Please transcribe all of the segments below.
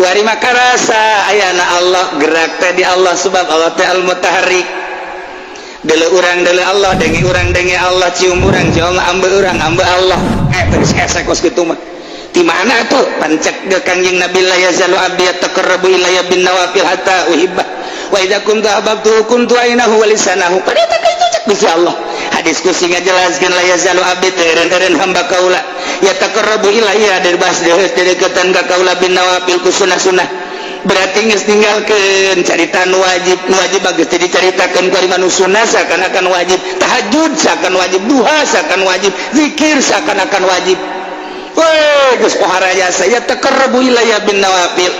Kuari mah karasa ayana Allah, gerak teh di Allah, sebab Allah teh al-mutaharrik. Deuleu urang deuleu Allah, denge urang denge Allah, cium urang cium Allah, ambeu urang ambeu Allah. Terus hese kos kitu mah. Di mana tuh pancek ge Kangjeng Nabi, la yazalu abdi yataqarrabu ilayya bin nawafil hatta uhibbah wa idza kuntu ahbabtu kuntu ainahu wa lisanahu. Pada eta kitu cek Gusti Allah. Hadis kusi ngajelaskeun, la yazalu abdi, teureun-eureun hamba kaula, yataqarrabu ilayya, dari bahas deketan ka kaula, bin nawafil, ku sunah-sunah. Berarti geus ninggalkeun carita nu wajib. Nu wajib bagus teh dicaritakeun ku ari sunnah seakan-akan wajib, tahajud seakan wajib, duha seakan wajib, zikir seakan-akan wajib. Weh, geus pohara jasa, yataqarrabu ilayya bin nawafil.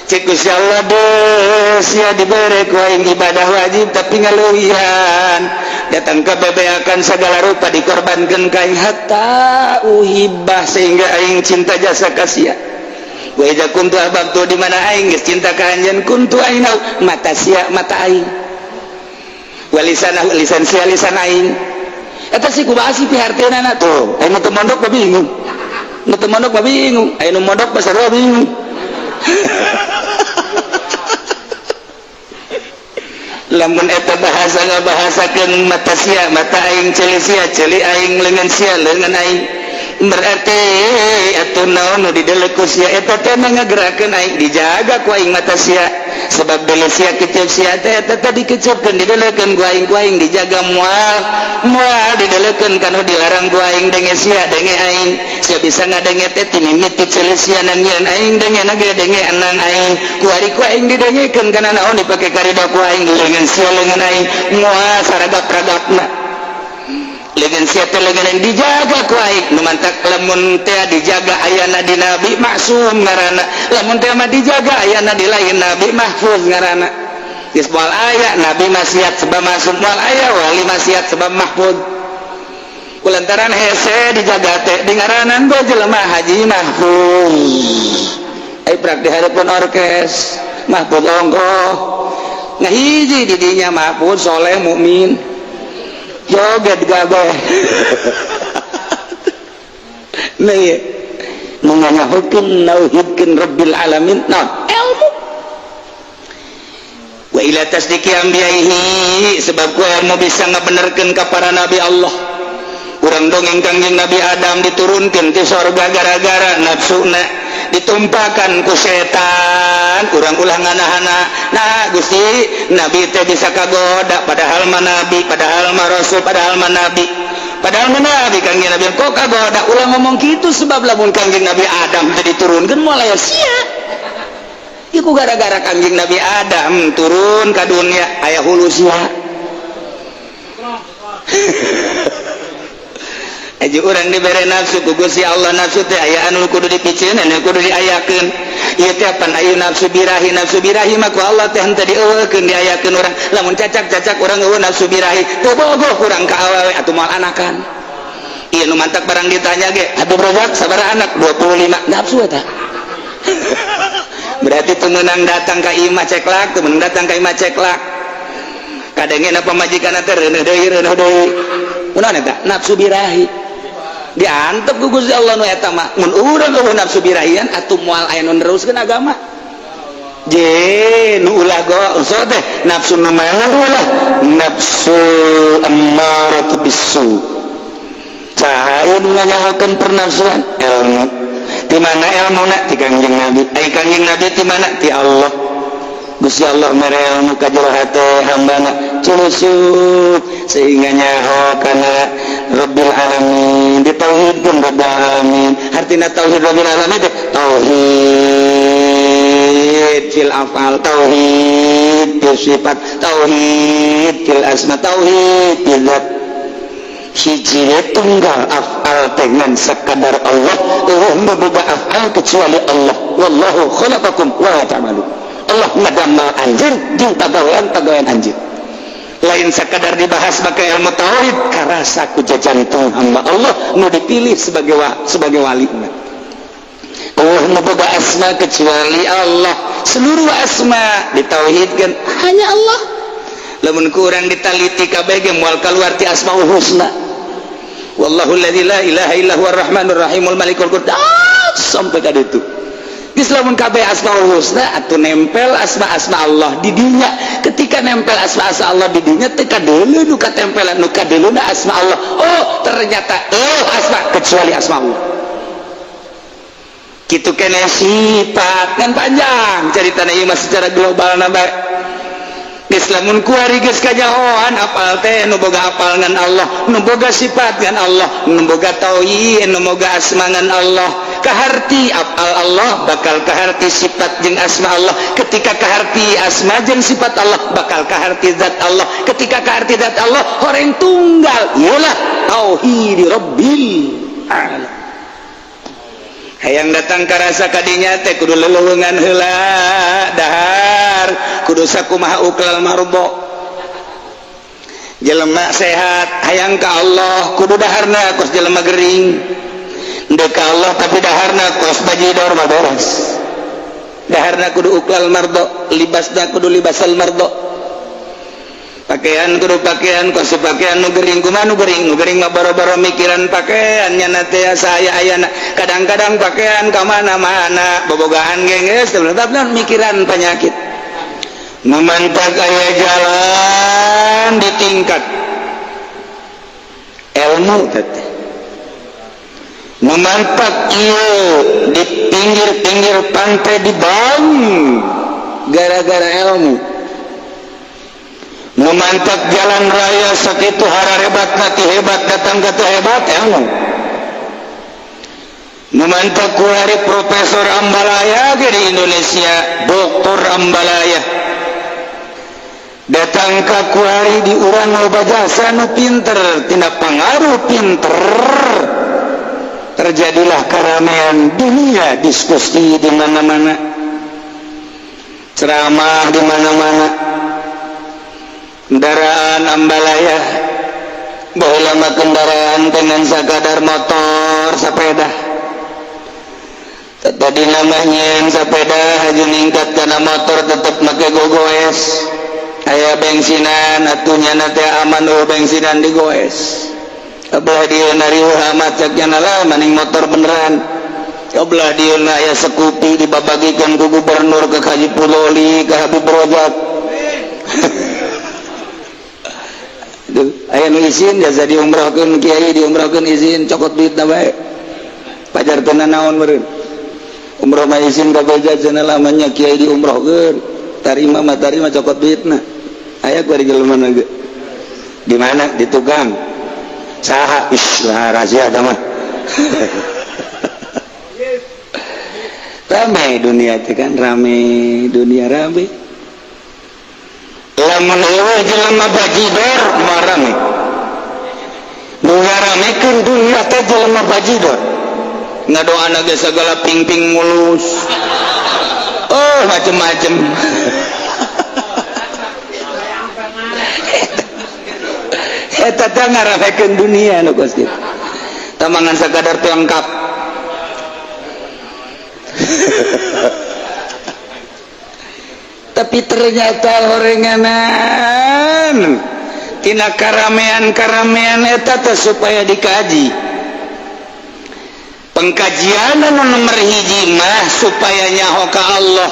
Cek Gusti Allah, deus sia dibere ku aing ibadah wajib tapi ngaleuwihan, datang ke bebeakan segala rupa dikorbankeun ka aing, hatta uhibbah, sehingga aing cinta jasa ka sia. Wa idza kuntu ahbabtu, di mana aing geus cinta ka anjeun, kuntu ainahu, mata sia mata aing, wa lisanahu, lisan sia lisan aing. Eta sih kumaha sih piharteunana tuh? Aya nu teu mondok mah bingung, nu teu mondok mah bingung, aya nu mondok mah sarua bingung. Lamun eta bahasa ngabahasakeun mata sia mata aing, ceuli sia ceuli aing, leungeun sia leungeun aing, berarti atuh naon nu dideuleu ku sia eta teh ngagerakeun aing, dijaga ku aing mata sia, sebab deuleu sia kecep sia teh eta teh dikecepkeun, dideleukeun ku aing, ku aing dijaga, moal moal dideleukeun kanu dilarang ku aing. Denge sia denge aing, sia bisa ngadenge teh ti mimiti ceuli sia nangieun aing, denge na ge denge enang aing, ku ari ku aing didengekeun kana naon dipake karido ku aing. Leungeun sia leungeun aing, moal saragap-ragapna leungeun sia teh leungeun aing, dijaga ku aing. Nu mantak lamun teh dijaga ayana di nabi, maksum ngaranna. Lamun teh mah dijaga ayana di lain nabi, mahfuz ngaranna. Geus moal aya nabi maksiat sebab maksum, moal aya wali maksiat sebab mahfuz. Kulantaran hese dijaga teh di ngaranan go jelema Haji Mahfuz. Ai prak di hareupeun orkes Mahfuz ongkoh ngahiji di dinya, Mahfuz soleh mukmin joget gabeh. Nih nu nganyahokeun nauhidkeun Rabbil alamin naon? Ilmu. Wa ila tasdiqi anbiyaihi, sebab ku ilmu bisa ngabenerkeun ka para nabi Allah. Urang dongeng Kangjeng Nabi Adam diturunkeun ti sorga gara-gara nafsuna ditumpakan ku setan. Urang ulah nganahana, nah Gusti, nabi teh bisa kagoda, padahal mah nabi, padahal mah rasul, padahal mah nabi, padahal mah nabi Kangjeng Nabi kok kagoda. Ulah ngomong gitu, sebab lamun Kangjeng Nabi Adam teh diturunkeun moal aya sia. Iku gara-gara Kangjeng Nabi Adam turun ka dunia aya hulu sia. Aja urang dibere nafsu ku Gusti Allah, nafsu teh aya anu kudu dipiceun, anu kudu diayakeun. Ieu teh pan aya nafsu birahi. Nafsu birahi mah ku Allah teh henteu dieuweukeun, diayakeun urang. Lamun cacak-cacak urang eueuh nafsu birahi, teu bogoh urang ka awewe atuh moal anakan. Ieu nu mantak barang ditanya ge, Habib Rozak sabaraha anak? 25. Nafsu eta berarti teu meunang datang ka imah ceklak, teu meunang datang ka imah ceklak, kadangena pamajikan teh reuneuh deui, reuneuh deui. Kunaon eta? Nafsu birahi diantep ku Gusti Allah nu eta mah. Mun urang eueuh nafsu birahian atuh moal aya nu neruskeun agama. Je nu ulah go so teh nafsu nu mana ulah? Nafsu ammaratu bisu. Cahaya nu nganyahokeun pernafsuan? Ilmu. Di mana ilmuna? Ti Kangjeng Nabi. Ai Kangjeng Nabi ti mana? Ti Allah. Gusti Allah mere ilmu ka jero hate hambana culusuk sehingga nyaho kana Rabbil alamin, ditauhidkeun Rabbil alamin. Artina tauhid Rabbil alamin teh tauhid fil afal, tauhid fil sifat, tauhid fil asma, tauhid fil zat. Hiji tunggal afal teh ngan sakadar Allah, eueuh boga afal kecuali Allah. Wallahu khalaqakum wa ma ta'malun. Allah ngadamel anjeun jeung pagawean-pagawean anjeun. Lain sekadar dibahas pakai ilmu tauhid, karasa ku jajantung hamba Allah nu dipilih sebagai wali. Allah nu boga asma kecuali Allah, seluruh asma ditauhidkan hanya Allah. Lamun kurang ditaliti kabeh ge moal keluar ti asmaul husna. Wallahu alladzi la ilaha illa huwar rahmanur rahimul malikul quddus, sampai ka ditu. Geus lamun kabeh asmaul husna atuh nempel asma-asma Allah di dinya. Ketika nempel asma-asma Allah di dinya teu kadeuleu nu katempelan, nu kadeuleuna asma Allah. Oh, ternyata oh asma kecuali asma Allah. Kitu kene sifat kan panjang caritana ieu mah secara global na bae. Geus lamun kuari geus kanyahoan apal teh nu boga apal ngan Allah, nu boga sifat ngan Allah, nu boga tauhid, nu boga asma ngan Allah. Kaharti apal Allah bakal kaharti sifat jeung asma Allah. Ketika kaharti asma jeung sifat Allah bakal kaharti zat Allah. Ketika kaharti zat Allah horeng tunggal iyalah tauhid rabbil alamin. Hayang datang karasa kadinya teh kudu leleuweungan heula dahar kudu sakumaha uklal marbo. Jelema sehat hayang ka Allah kudu daharna kos jelema gering. Ndek ka Allah tapi daharna kos bajidor mah beres. Daharna kudu uklal mardo, libasna kudu libasal mardo. Pakaian kudu pakaian kos pakaian nu gering kumaha nu gering, nu gering mah boro-boro mikiran pakaian nya teh saya ayana. Kadang-kadang pakaian ka mana-mana bobogaan geus tetep mikiran penyakit. Nu mantak aya jalan di tingkat ilmu teh. Nu mantak ieu di pinggir-pinggir pantai dibangun gara-gara ilmu. Nu mantak jalan raya sakitu hararebat mati hebat datang ka teu hebat ilmu. Nu mantak kuari Profesor Ambalaya ge di Indonesia, Doktor Ambalaya datang ka kuari di urang loba jasa nu pinter tina pangaruh pinter terjadilah keramaian dunia, diskusi di mana-mana, ceramah di mana-mana. Kendaraan Ambalaya baheula mah kendaraan dengan sakadar motor sepeda, tadi namanya sepeda haju ningkat karena motor tetep make gogoes aya bensinan atunya teh aman oh bensinan di goes. Belah dieu riuh amat cek nya lah maning motor beneran. Belah dieu aya Scoopy dibabagikeun ku gubernur ke Haji Puloli ke Habib Rojak. Aduh, aya nu izin jasa diumrahkeun kiai diumrahkeun izin cokot duitna bae. Pajar teu naon meureun. Umroh mah izin kabeh cenah lamanya kiai diumrohkeun. Tarima mah tarima cokot duitna. Aya ku ari jelema ge. Di mana? Di tukang. Saha? Ih, lah rahasia eta mah. Rame dunia teh kan, rame dunia rame. Lamun eueuh jelema bajidor mah rame. Nu ngaramekeun dunia teh jelema bajidor. Ngadoana ge sagala ping-ping mulus. Oh, macem-macem. Eta teh ngaramekeun dunia nu kos kitu. Tamangan sakadar lengkap. Tapi ternyata horenganan tina karamean-karamean eta teh supaya dikaji. Pengkajian anu nomor hiji mah supaya nyaho ka Allah.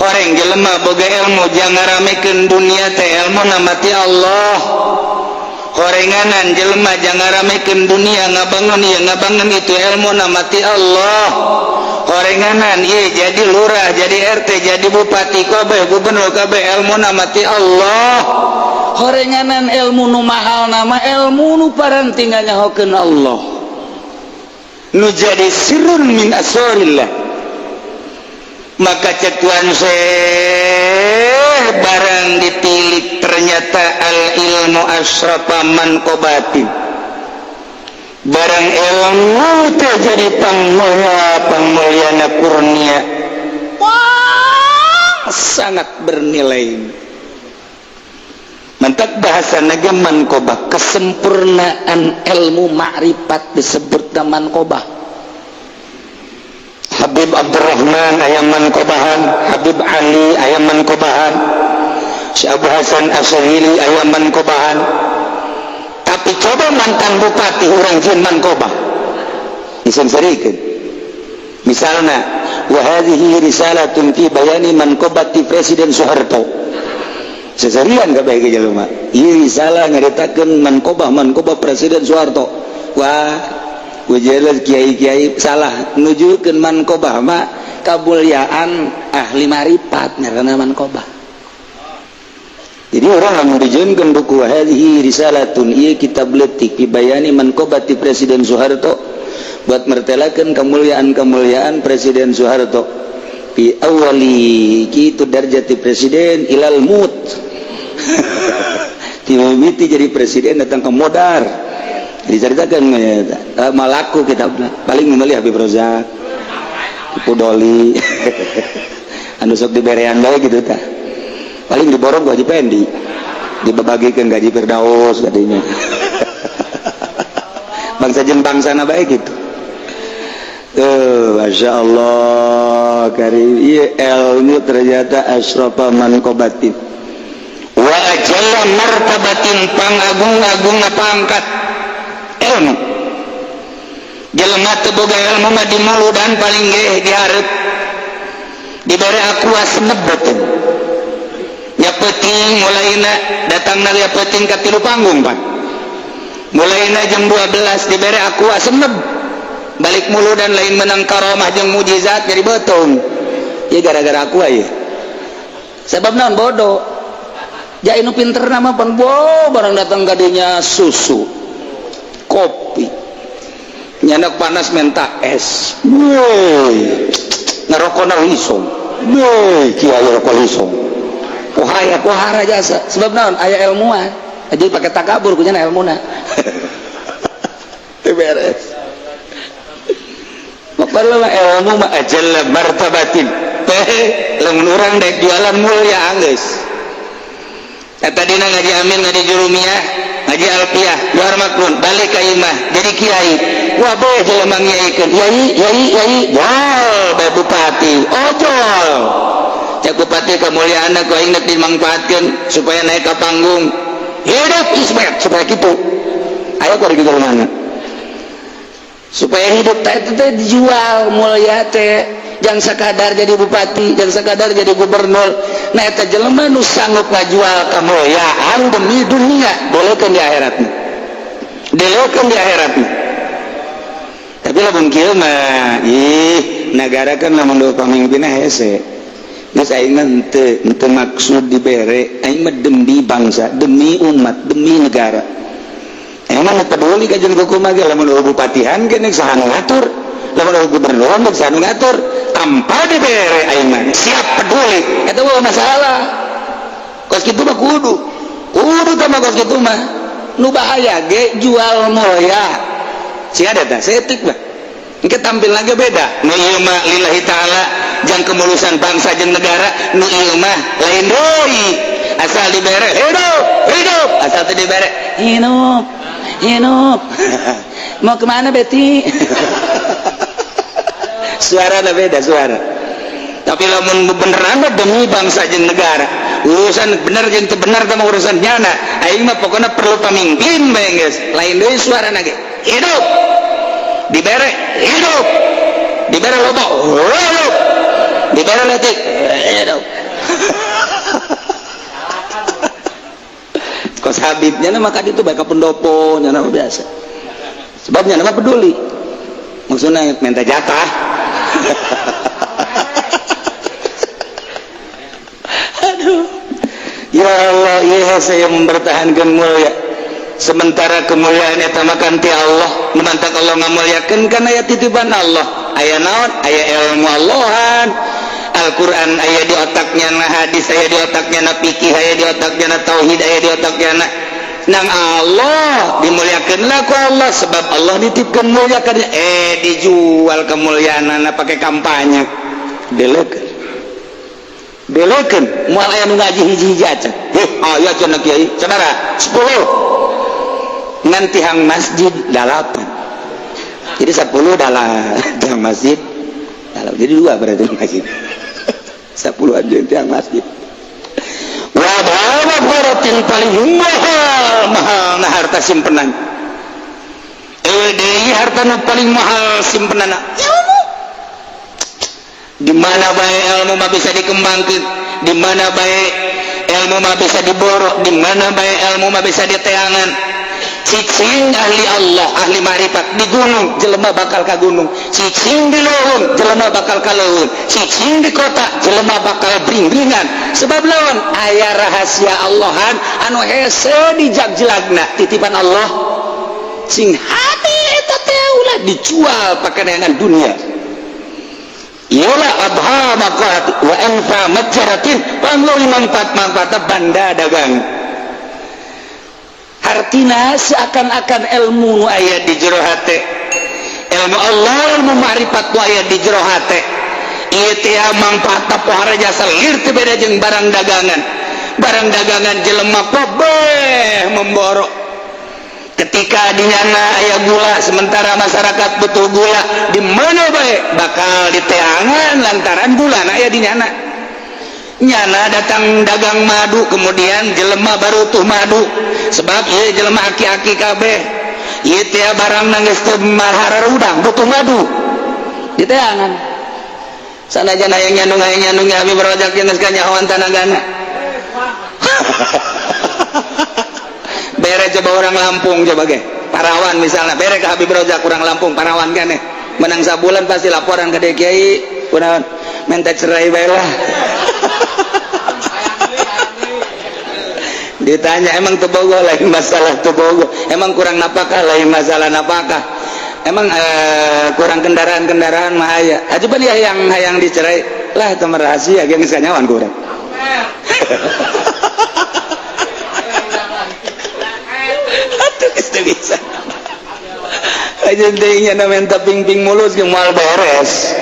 Horeng jelema boga ilmu jangan ngaramekeun dunia teh ilmu namati Allah. Horenganan jelema jangan ngaramekeun dunia ngabangun ieu ngabangun itu ilmu namati Allah. Horenganan ieu jadi lurah, jadi RT, jadi bupati kabeh, gubernur kabeh ilmu namati Allah. Horenganan ilmu nu mahal nama ilmu nu paranti nganyahokeun Allah. Nu jadi sirrun min asrillah. Maka cek Tuan Syekh barang ditilik ternyata al ilmu asrafa manqobatin. Barang ilmu teh jadi pangmulia pangmuliana kurnia. Wah, sangat bernilai. Mantak bahasa naga manqobah, kesempurnaan ilmu ma'rifat disebut manqobah. Habib Abdurrahman aya manqobahan, Habib Ali aya manqobahan, Syekh Abu Hasan Asyhili aya manqobahan. Tapi coba mantan bupati urang jieun manqobah. Disenserikeun. Misalnya, wa hadhihi risalatun fi bayani manqabati Presiden Soeharto. Seserian kabeh ge jelema. Ieu risalah nyaritakeun manqabah Presiden Soeharto. Wah, ujeun kiai-kiai salah nujukeun manqabah mah kamuliaan ahli marifat ngaranna manqabah. Jadi orang lamun dijieunkeun buku hadhihi risalatun, ieu kitab leutik fi bayani manqabati Presiden Soeharto, buat mertelakeun kemuliaan-kemuliaan Presiden Soeharto fi awali kitu darjati presiden ilal mut. Ti mimiti jadi presiden datang ke modar diceritakan, malaku kitabna. Paling membeli Habib Rozak, Pudoli anu sok diberean bae gitu tah. Paling diborong ku Haji Pendi, dibabagikeun gaji Firdaus kadinya. Bangsa jeung bangsana bae gitu. Masya Allah karim. Iya, ilmu ternyata asrofa manqobatin wa ajalla martabatin, pangagung-agung pangkat ilmu. Jelema teu boga ilmu mah di dan paling ge dihareup dibere aqua senebetin ya peuting. Mulaina datang na peuting ka tilu panggung, Pak. Mulaina jam 12 dibere aqua seneb, balik mulu dan lain menang karomah jeung mujizat, jadi betung ya gara-gara aqua ya. Sebab naon? Bodoh. Ja nu pinter nama pan bo barang datang kadinya susu, kopi, nyanak panas minta es. Woi, ngerokok lisong. Woi, kiai rokok lisong. Pohaya pohara jasa. Sebab naon? Aya ilmuwan jadi pakai takabur kunya ilmuna. Teu beres. Padahal ilmu mah ajalla martabatin. Teh lamun urang dek jualan mulia anggeus. Eta dina ngaji amin, ngaji jurumiyah, ngaji alfiah, luar maklun, balik ka imah jadi kiai. Wah, bae jelema ngiaikeun. Yai, yai, yai, jol bae bupati. Ojol. Cak bupati, kemuliaan ku aing nek dimanfaatkeun supaya naik ke panggung. Hidup Ismet, supaya kitu. Ayo ku gitu mana? Supaya hidup teh itu teh dijual mulia teh, jangan sekadar jadi bupati, jangan sekadar jadi gubernur. Nah, eta jelema nu sanggup ngajual kemuliaan demi dunia, bolehkan di akhiratnya, bolehkan di akhiratnya. Tapi lamun kieu mah, ih, negara kan lamun dua pamimpinna hese geus. Aing mah henteu henteu maksud dibere, aing mah demi bangsa, demi umat, demi negara. Emang peduli ka jeung kumaha ge. Lamun bupatihan ge saha nu ngatur, lamun gubernuran ge saha nu ngatur, tanpa dibere aing mah siap peduli. Eta mah masalah kos kitu mah kudu kudu tah mah. Kos kitu mah nu bahaya ge jual moya si ada tah setik mah. Engke tampil lagi beda. Nu ieu mah lillahi ta'ala, jang kemulusan bangsa jeung negara. Nu ieu mah lain deui, asal dibere hidup hidup, asal teu dibere hidup hidup. Mau kemana, Betty? Suara beda suara. Tapi lamun beneran demi bangsa jeung negara, urusan bener jeung teu bener teh urusan nyana, aing mah pokoknya perlu pemimpin bae geus, lain deui suara ge. Hidup dibere hidup, dibere loba hidup, dibere leutik hidup. Kos Habibnya maka itu baik pendopo nya biasa, sebabnya nama peduli, maksudnya minta jatah. Aduh, ya Allah ya, saya mempertahankan mulia sementara kemuliaan eta makan ti Allah. Menantang Allah ngamuliakeun kan aya titipan Allah, aya naon, aya ilmu Allahan, Al-Quran aya di otaknya, na hadis aya di otaknya, na fikih aya di otaknya, na tauhid aya di otaknya, na nang Allah dimuliakanlah ku Allah sebab Allah nitipkan muliakan. Dijual kemuliaan pakai kampanye, delekeun delekeun moal aya nu ngaji hiji-hiji acan. Heh, aya cenah kiai sabaraha? 10 ngan tihang masjid 8, jadi 10 dalam tihang masjid dalam, jadi dua berarti masjid 10 aja tiang masjid. Wa paling mahal mahal nah harta simpenan deui, harta nu paling mahal simpenan ilmu. Di mana bae ilmu mah bisa dikembangkan, di mana bae ilmu mah bisa diborok, di mana bae ilmu mah bisa diteangan. Cicing ahli Allah, ahli ma'rifat di gunung, jelema bakal ka gunung. Cicing di leuweung, jelema bakal ka leuweung. Cicing di kota, jelema bakal bring-bringan. Sebab lawan aya rahasia Allahan anu hese dijagjelagna, titipan Allah. Sing hati eta teh ulah dijual pakeneangan dunia. Yola abha maqat wa anfa matjaratin, pangluwi manfaat-manfaat banda dagang. Artina seakan-akan ilmu nu aya di jero hate, ilmu Allah, ilmu ma'rifat nu aya di jero hate ieu teh mangfaatna pohara jasa lir teu beda jeung barang dagangan. Barang dagangan jelema kabeh memborok. Ketika di nyana aya gula, sementara masyarakat butuh gula, di mana bae bakal diteangan lantaran gula na aya di nyana. Nyana datang dagang madu, kemudian jelema baru tuh madu, sebab ieu jelema aki-aki kabeh ieu teh barang nangis teu udang butuh madu diteangan. Sanajan hayang nyandung, hayang nyandung, Habib Rojak geus kanyahoan tanagana. Bere coba orang Lampung, coba ge Parawan misalnya, bere ke Habib Rojak kurang Lampung Parawan kan menang sabulan pasti laporan ke kiai, kunaon, minta cerai bae lah. Ditanya emang teu bogo, lain masalah teu bogo, emang kurang napakah, lain masalah napakah, emang kurang kendaraan-kendaraan mah aya aja ya, yang hayang dicerai lah itu rahasia ge geus kanyawan kurang. Atuh geus teu bisa aja teh nya minta ping-ping mulus ge moal beres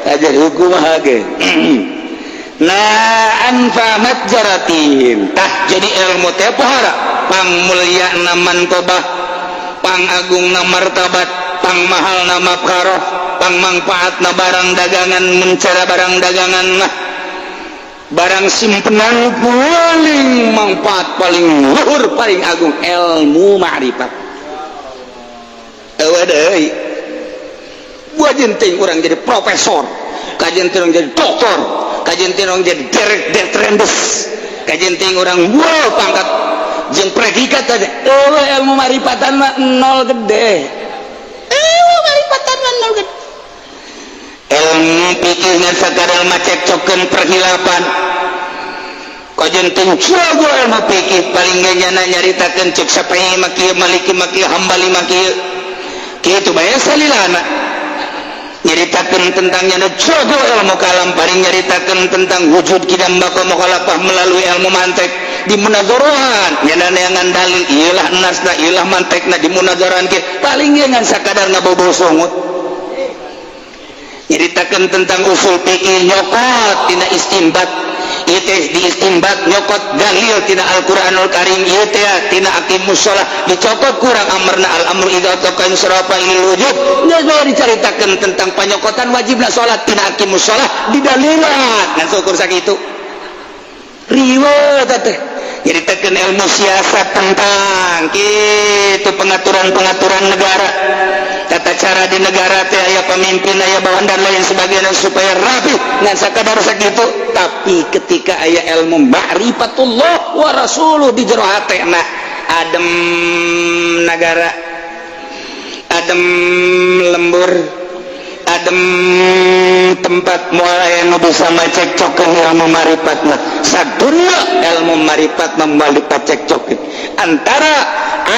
aja hukum mah ge. Nah, anfa matjaratin tah jadi ilmu teh pohara pangmulyana mantobah, pangagung na martabat, pangmahal na mafkharoh, pangmangfaat na barang dagangan. Mencara barang dagangan mah barang simpenan paling manfaat, paling luhur, paling agung ilmu ma'rifat. Eueuh deui buat jenting urang jadi profesor, kajen orang jadi doktor, kajen orang jadi detrendes, kajen orang wow pangkat jeung predikat aja. Eueuh ilmu maripatan mah nol gede. Eueuh maripatan mah nol gede. Ilmu pikir ngan sakadar macekcokeun perhilapan. Kajen ting jago ilmu pikir paling ge nyana nyaritakeun cek sapai mah kieu, maliki mah kieu, hambali mah kieu. Kitu bae salilana. Nyaritakeun tentang nyana jago ilmu kalam paling nyaritakeun tentang wujud kidam baqa mukhalafah melalui ilmu mantek di munazarahan nyana neangan dalil ieulah nasna, ieulah mantekna di munazarahan kieu paling ge ngan sakadar ngabobo songut. Nyaritakeun tentang usul fikih nyokot tina istinbat ieu teh, di istinbat nyokot dalil tina Al-Qur'anul Karim ieu teh, tina aqimus shalah dicokot kurang amrna al amru idza taqan sarafa ilal wujub geus bae dicaritakeun tentang panyokotan wajibna salat tina aqimus shalah didalilan ngan syukur sakitu riweuh teh. Nyaritakeun ilmu siasat tentang kitu pengaturan-pengaturan negara, tata cara di negara teh aya pemimpin, aya bawahan dan lain sebagainya supaya rapi ngan sakadar sakitu. Tapi ketika aya ilmu ma'rifatullah wa rasuluh di jero hatena, adem negara, adem lembur, adem tempat, moal aya nu bisa macekcokeun ilmu marifat mah. Sadunya ilmu marifat membalik pacekcokeun antara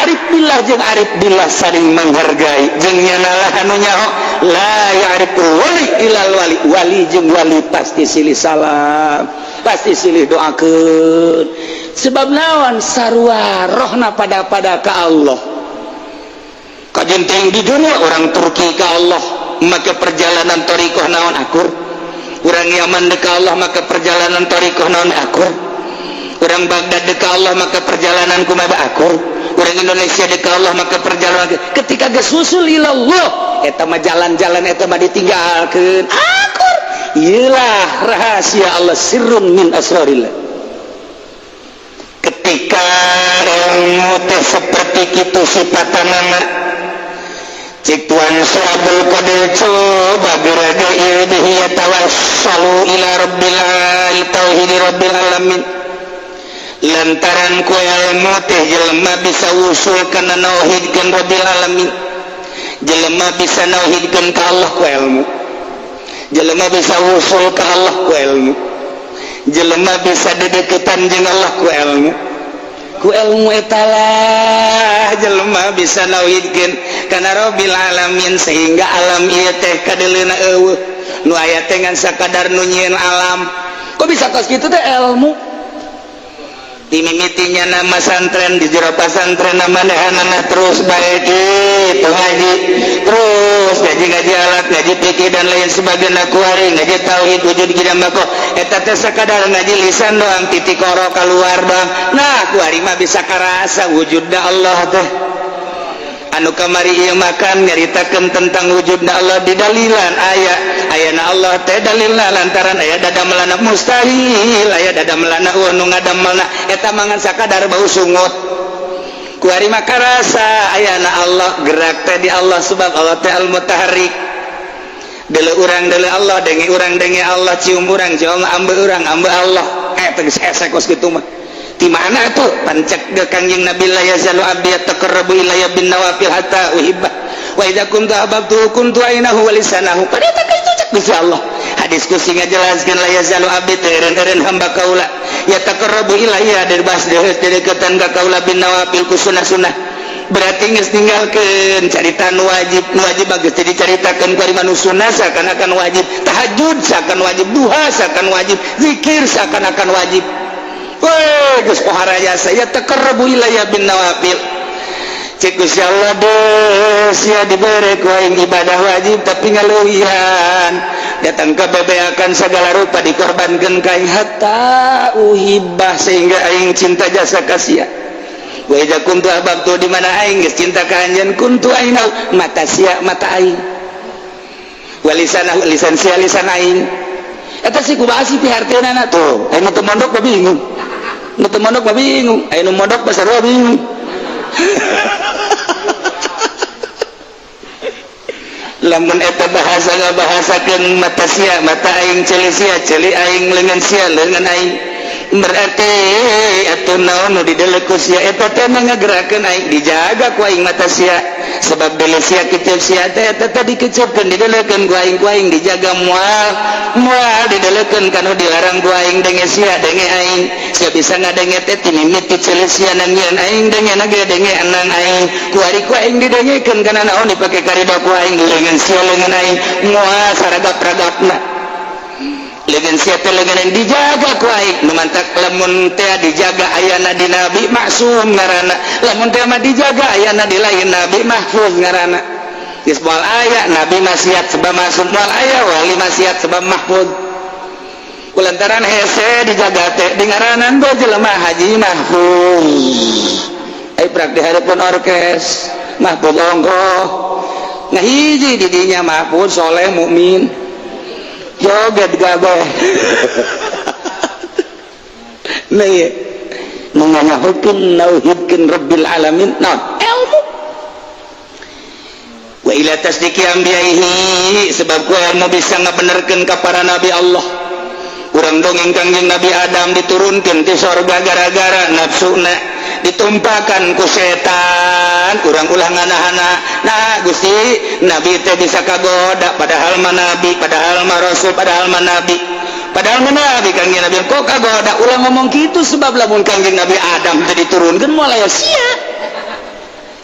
arif billah jeung arif billah saling menghargai jeung nyanalah anu nyaho la ya'rifu wali ilal wali. Wali jeung wali pasti silih salam, pasti silih doakeun, sebab naon, sarua rohna pada-pada ka Allah. Kajen teuing di dunia orang Turki ka Allah maka perjalanan thariqah naon akur, orang Yaman ka Allah maka perjalanan thariqah naon akur, orang Baghdad ka Allah maka perjalanan kumaha akur, orang Indonesia ka Allah maka perjalanan ketika geus wusul ilallah eta mah jalan-jalan eta mah ditinggalkeun akur. Iyalah rahasia Allah, sirrun min asrarillah. Ketika ilmu teh seperti itu sifatanana, Cik Tuan Syekh Abdul Qadir, coba gerage ieu bihi yatawassalu ila rabbil tauhid rabbil alamin. Lantaran ku ilmu teh jelema bisa usul kana nauhidkeun rabbil alamin. Jelema bisa nauhidkeun ka Allah ku ilmu. Jelema bisa usul ka Allah ku ilmu. Jelema bisa dedeketan jeung Allah ku ilmu. Ku ilmu etalah jelema bisa nauhidkeun kana rabbil alamin, sehingga alam ieu teh kadeuleuna eueuh nu aya teh ngan sakadar nu nyieun alam. Kok bisa kos kitu teh? Ilmu dimimitinya nama santren di jero pasantren, manehanana terus baik itu ngaji terus, ngaji-ngaji alat ngaji fikih dan lain sebagainya. Kuari ngaji tauhid wujud qidam baqa, eta teh sakadar ngaji lisan doang, titik koro keluar doang. Nah, kuari mah bisa karasa wujudna Allah teh. Anu kamari ieu makan nyaritakeun tentang wujudna Allah di dalilan aya ayana Allah teh, dalilna lantaran aya dadamelana, mustahil aya dadamelana eueuh nu ngadamelna, eta mangan sakadar bau sungut. Kuari mah karasa ayana Allah, gerak teh di Allah sebab Allah teh al-mutaharrik. Deuleu urang deuleu Allah, denge urang denge Allah, cium urang cium Allah, ambe urang ambe Allah. Eh, tegas hese kos kitu mah di mana tuh? Pancek ge Kangjeng Nabi, la yazalu abdi yataqarrabu ilayya bin nawafil hatta uhibbah wa idza kuntu ahbabtu kuntu ainahu wa lisanahu. Pada eta itu cek Gusti Allah, hadis kusi ngajelaskeun, la yazalu abdi, teu eureun-eureun hamba kaula, yataqarrabu ilayya, dibahas deketan ka kaula, bin nawafil, ku sunah-sunah. Berarti geus ninggalkeun carita nu wajib. Nu wajib bagus jadi caritakeun ku ari manu sunnah seakan-akan wajib, tahajud seakan wajib, duha seakan wajib, zikir seakan-akan wajib. Weh, geus pohara jasa yataqarrabu ilayya bin nawafil. Cek Gusti Allah, des ya dibere ku aing ibadah wajib tapi ngaleuwihan, datang ke bebeakan segala rupa dikorbankeun ka aing, hatta uhibbah, sehingga aing cinta jasa ka sia. Wa idza kuntu ahbabtu, di mana aing geus cinta ka anjeun, kuntu ainahu, mata sia mata aing, wa lisanahu, lisan sia lisan aing. Eta sih kumaha sih piharteunana tuh? Aya nu teu mondok mah bingung, nu teu mondok mah bingung, aya nu mondok mah sarua bingung. Lamun eta bahasa ngabahasakeun mata sia mata aing, ceuli sia ceuli aing, leungeun sia leungeun aing, berarti atuh naon nu dideuleu ku sia eta teh ngagerakeun aing, dijaga ku aing mata sia, sebab deuleu sia kecep sia teh eta teh dikecepkeun, dideleukeun ku aing, ku aing dijaga, moal moal dideleukeun kanu dilarang ku aing. Denge sia denge aing, sia bisa ngadenge teh timimiti ceuli sia nangieun aing, denge ge denge anang aing, ku ari ku aing didengekeun kana naon dipake karido ku aing. Leungeun sia leungeun aing, moal saragap-ragapna leungeun sia teh leungeun aing, dijaga ku aing. Nu mantak lamun teh dijaga ayana di nabi, maksum ngaranna. Lamun teh mah dijaga ayana di lain nabi, mahfuz ngaranna. Geus moal aya nabi maksiat sebab maksum, moal aya wali maksiat sebab mahfuz. Kulantaran hese dijaga teh di ngaranan teh jelema Haji Mahfuz. Ai prak di hareupeun orkes Mahfuz ongkoh ngahiji di dinya, Mahfuz soleh mukmin joget gabeh. Nah, ieu nu nganyahokeun nauhidkeun rabbil alamin naon? Ilmu. Wa ila tasdiqi anbiyaihi, sebab ku ilmu bisa ngabenerkeun ka para nabi Allah. Urang dongeng Kangjeng Nabi Adam diturunkeun ti sorga gara-gara nafsuna ditumpakan ku setan. Urang ulah nganahana, nah Gusti, nabi teh bisa kagoda, padahal mah nabi, padahal mah rasul, padahal mah nabi, padahal mah nabi Kangjeng Nabi kok kagoda? Ulah ngomong gitu, sebab lamun Kangjeng Nabi Adam teh diturunkeun moal aya sia.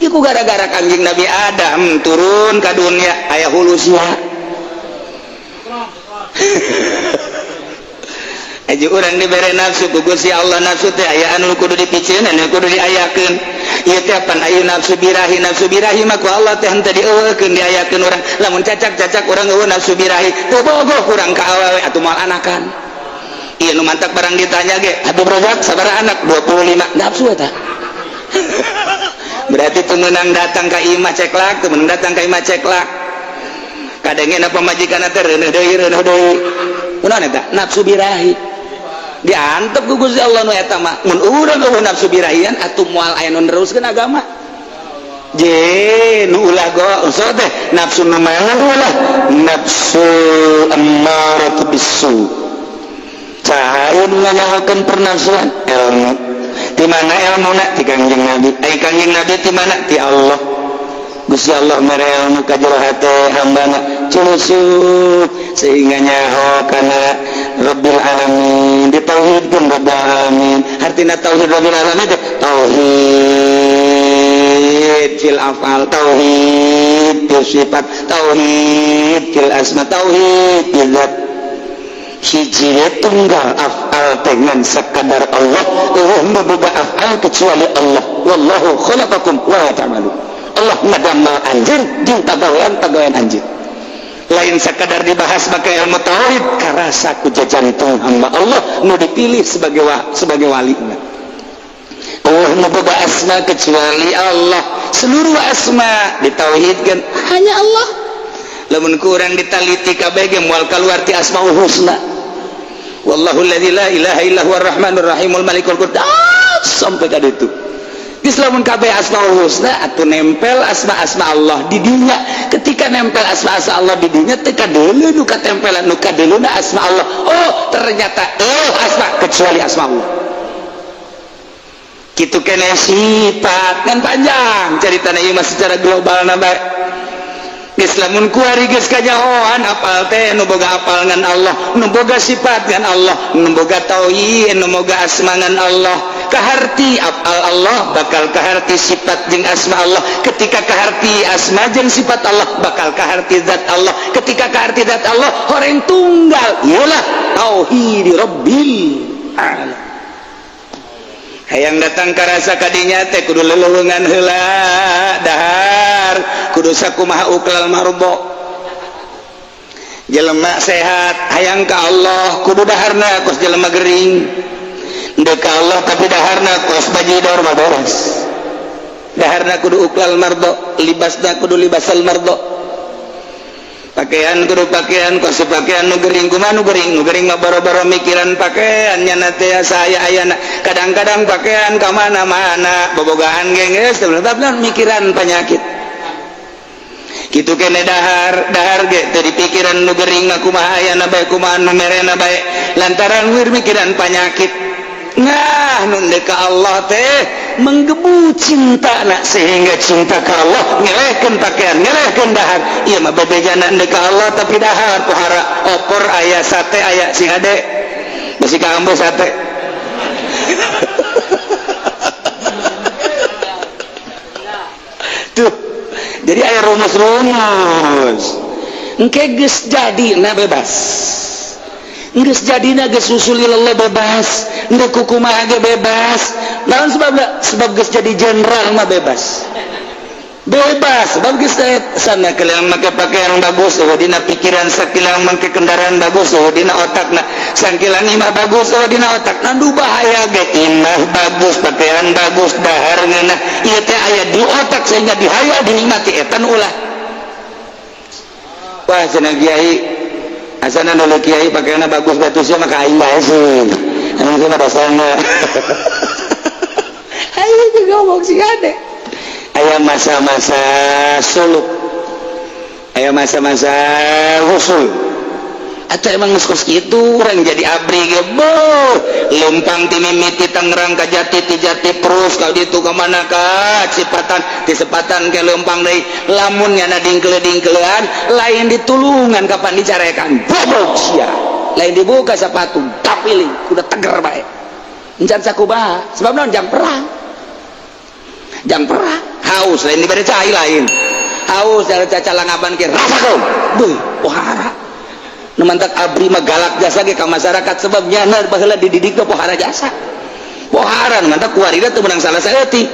Iku gara-gara Kangjeng Nabi Adam turun ka dunia aya hulu sia. Aja urang dibere nafsu ku Gusti Allah, nafsu teh aya anu kudu dipiceun, anu kudu diayakeun. Ieu teh pan aya nafsu birahi. Nafsu birahi mah ku Allah teh henteu dieuweukeun, diayakeun urang. Lamun cacak-cacak urang eueuh nafsu birahi, teu bogoh urang ka awewe atuh moal anakan. Ieu nu mantak barang ditanya ge, Habib Rozak sabaraha anak? 25. Nafsu eta. Berarti teu meunang datang ka imah ceklak, teu meunang datang ka imah ceklak. Kadangena pamajikan teh reuneuh deui, reuneuh deui. Kunaon eta? Nafsu birahi. Diantep ku Gusti Allah nu eta mah. Mun urang eueuh nafsu birahian atuh moal aya nu neruskeun agama. Je nu ulah go so teh nafsu nu mana ulah nafsu ammaratu bisu. Cahaya nu nganyahokeun pernafsuan ilmu. Di mana ilmuna? Ti Kangjeng Nabi. Ai Kangjeng Nabi ti mana? Ti Allah. Gusti Allah mere ilmu ka jero hate hambana culusuk sehingga nyaho kana Rabbil Alamin, ditauhidkeun Rabbil Alamin. Artina tauhid Rabbil Alamin teh tauhid fil afal, tauhid fil sifat, tauhid fil asma, tauhid fil zat. Hiji tunggal afal dengan sekadar Allah, eueuh boga afal kecuali Allah. Wallahu khalaqakum wa ma ta'malun. Allah ngadamel anjeun jeung pagawean-pagawean anjeun. Lain sekadar dibahas pakai ilmu tauhid, karasa ku jajantung hamba Allah nu dipilih sebagai wali. Allah nu boga asma kecuali Allah, seluruh asma ditauhidkan hanya Allah. Lamun kurang ditaliti kabeh ge moal kaluar ti asmaul husna. Wallahu alladzi la ilaha illa huwar rahmanur rahimul malikul quddus sampai ka ditu. Geus lamun kabeh asmaul husna atuh nempel asma-asma Allah di dinya. Ketika nempel asma-asma Allah di dinya teh kadeuleu nu katempelan, nu kadeuleuna asma Allah. Oh, ternyata asma kecuali asma Allah. Kitu kene sifat kan panjang caritana ieu mah secara global na bae. Geus lamun kuari geus kanyahoan apal teh nu boga apal ngan Allah, nu boga sifat ngan Allah, nu boga tauhid, nu boga asma ngan Allah. Kaharti apal Allah bakal kaharti sifat jeung asma Allah. Ketika kaharti asma jeung sifat Allah bakal kaharti zat Allah. Ketika kaharti zat Allah horeng tunggal, iyalah tauhid Rabbil alamin. Hayang datang karasa kadinya teh kudu lelulungan heula, dahar kudu sakumaha uklal marbo. Jelema sehat hayang ka Allah kudu daharna kos jelema gering. Ndek ka Allah tapi daharna kos bajidor mah beres. Daharna kudu uklal mardo, libasna kudu libasal mardo. Pakaian kudu pakaian kos pakaian nu gering. Kumaha nu gering? Nu gering mah boro-boro mikiran pakaian nya teh saya ayana. Kadang-kadang pakaian ka mana-mana bobogaan ge geus mikiran penyakit. Kitu kene dahar, dahar ge teu dipikiran nu gering mah kumaha ayana bae, kumaha nu merena bae, lantaran wir mikiran penyakit. Nah, nu ka Allah teh menggebu cinta nak sehingga cinta ka Allah ngelehkeun pakaian, ngelehkeun dahar. Ieu mah bebejana ka Allah tapi dahar pohara opor aya, sate aya, sing hade besi kaambo sate. Tuh, jadi aya rumus-rumus engke geus jadi na bebas, geus jadina geus usulillah bebas, ndek kumaha ge bebas. Naon sebabna? Sebab geus jadi jenderal mah bebas. Bebas sebab geus sana kalian make pakaian bagus eueuh dina pikiran, sakilang make kendaraan bagus eueuh dina otakna, sangkilang imah bagus eueuh dina otakna. Nu bahaya ge imah bagus, pakaian bagus, dahar ngeunah, ieu teh aya di otak sehingga dihaya dinikmati eta nu ulah. Wah, cenah kiai asana nu kiai pakaianna bagus batu sia maka aing bae sih. Anu mah dasarna. Ayo juga ngomong sih ade. Aya masa-masa suluk, aya masa-masa husul. Atau emang geus kos kitu urang jadi abri ge beuh lempang ti mimiti Tangerang ka Jati, ti Jati terus ka ditu ka mana ka Cipatan, ti Sepatan ke lempang deui. Lamun nyana dingkele-dingkelean lain ditulungan kapan dicarekan bobok sia, lain dibuka sepatu tapiling kudu teger bae encan sakumaha sebab naon jam perang, jam perang haus lain diberi cai, lain haus dari cacalangaban ke rasakeun beuh pohara. Nu mantak abri mah galak jasa ge ka masyarakat sebab nyana baheula dididik teh pohara jasa, pohara. Nu mantak kuarina teu meunang salah saeutik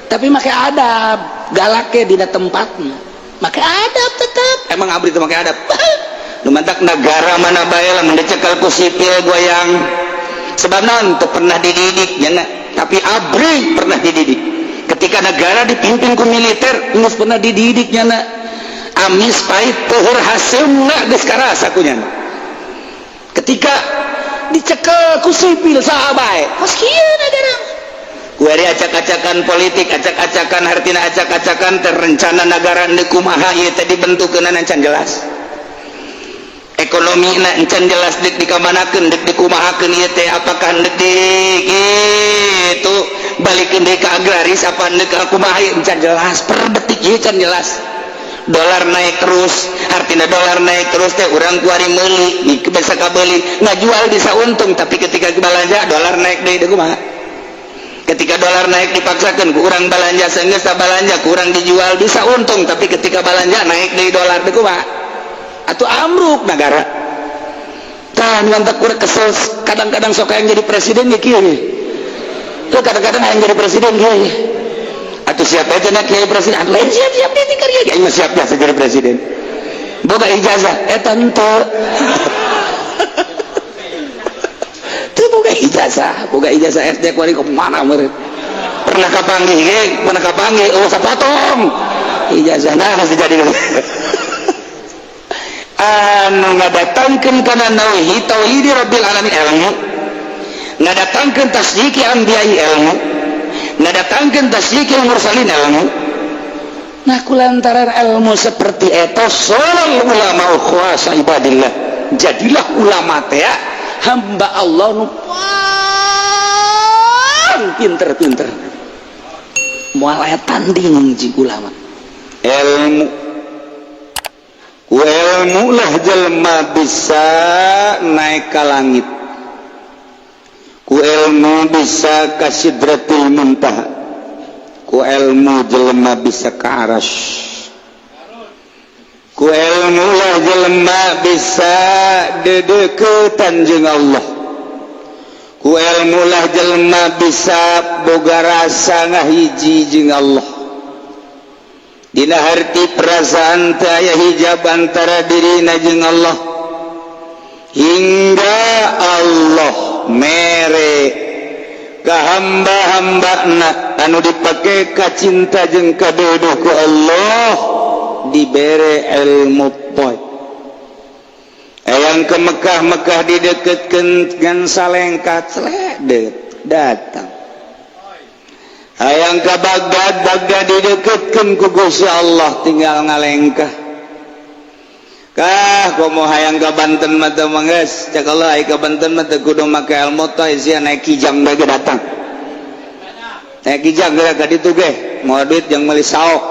tapi make adab, galak ge dina tempatna make adab tetep. Emang abri teh make adab. Nu mantak negara mana bae lamun dicekel ku sipil goyang sebab naon teu pernah dididik nyana. Tapi abri pernah dididik ketika negara dipimpin ku militer, geus pernah dididik nyana amis pahit peuheur haseumna geus karasa ku nyana. Ketika dicekel ku sipil saha bae kos kieu negara Kuari acak-acakan politik, acak-acakan hartina, acak-acakan terencana negara deuk kumaha ieu teh dibentukkeun encan jelas. Ekonomi na encan jelas dek dikamanakeun, dek dikumahakeun ieu teh, apakah dek di gitu balikeun deui ka agraris apa dek ka kumaha ieu encan jelas. Per detik ieu can jelas. Dolar naik terus, artinya dolar naik terus teh urang kuari meuli, bisa kabeli, ngajual bisa untung, tapi ketika belanja dolar naik deui, deui kumaha? Ketika dolar naik dipaksakan ku urang belanja, sehingga belanja kurang dijual bisa untung, tapi ketika belanja naik deui dolar, deui kumaha? Atau amruk negara. Tah, mantap kurang kesel kadang-kadang, sok yang jadi presiden ya kieu. Tuh kadang-kadang yang jadi presiden kieu. Atau siapa aja nak jadi presiden? Lain siap-siap dia tinggal ya, mah siap biasa jadi presiden. Boga ijazah, eta henteu. Teu boga ijazah, boga ijazah SD kuari ke mana meureun. Pernah kapanggih ge, pernah kapanggih, oh sapotong. Ijazah nah masih jadi. Anu ngadatangkeun kana nauhid tauhid rabbil alamin ilmu, ngadatangkeun tasdiqi anbiya ilmu, ngadatangkeun tasdiqi mursalin ilmu. Nah, kulantaran ilmu seperti eta sholal ulama khuwasa ibadillah, jadilah ulama teh hamba Allah nu paling pinter-pinter, moal aya tanding jeung ulama. Ilmu, ku ilmu lah jelma bisa naik ke langit, ku ilmu bisa ka sidratil muntaha, ku ilmu jelma bisa ke aras, ku ilmu lah jelma bisa dedeketan jeung Allah, ku ilmu lah jelma bisa boga rasa ngahiji jeung Allah. Dina harti perasaan teu aya hijab antara dirina jeung Allah hingga Allah mere ka hamba-hambana anu dipake ka cinta jeung kadodoh ku Allah, dibere ilmu poe. Hayang ke Mekah, Mekah dideketkeun ngan salengkat seledet datang. Hayang ke Baghdad, Baghdad dideketkeun ku Gusti Allah, tinggal ngalengkah. Kah komo hayang ke Banten mah teu mangges, cek Allah, ai ke Banten mah teu kudu make ilmu teh, sia naik kijang bae datang. Naik kijang geura ka ditu ge, moal duit jang meuli saok.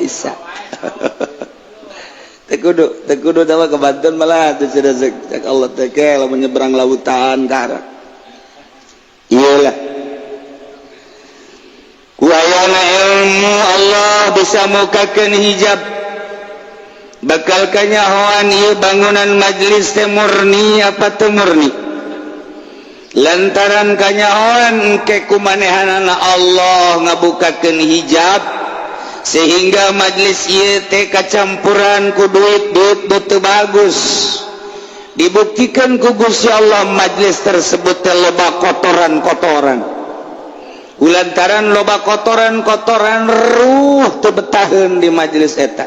Bisa. Teu kudu, teu kudu tawa ke Banten malah teu cek Allah teh ke lamun nyebrang lautan ka. Iyalah. Ku ayana ilmu Allah bisa mukakeun hijab, bakal kanyahoan ieu bangunan majlis teh murni apa teu murni, lantaran kanyahoan ke kumanehanana Allah ngabukakeun hijab sehingga majlis ieu teh kacampuran ku duit-duit teu bagus. Dibuktikan ku Gusti Allah majlis tersebut teh loba kotoran-kotoran. Lantaran loba kotoran-kotoran, ruh teu betaheun di majelis eta.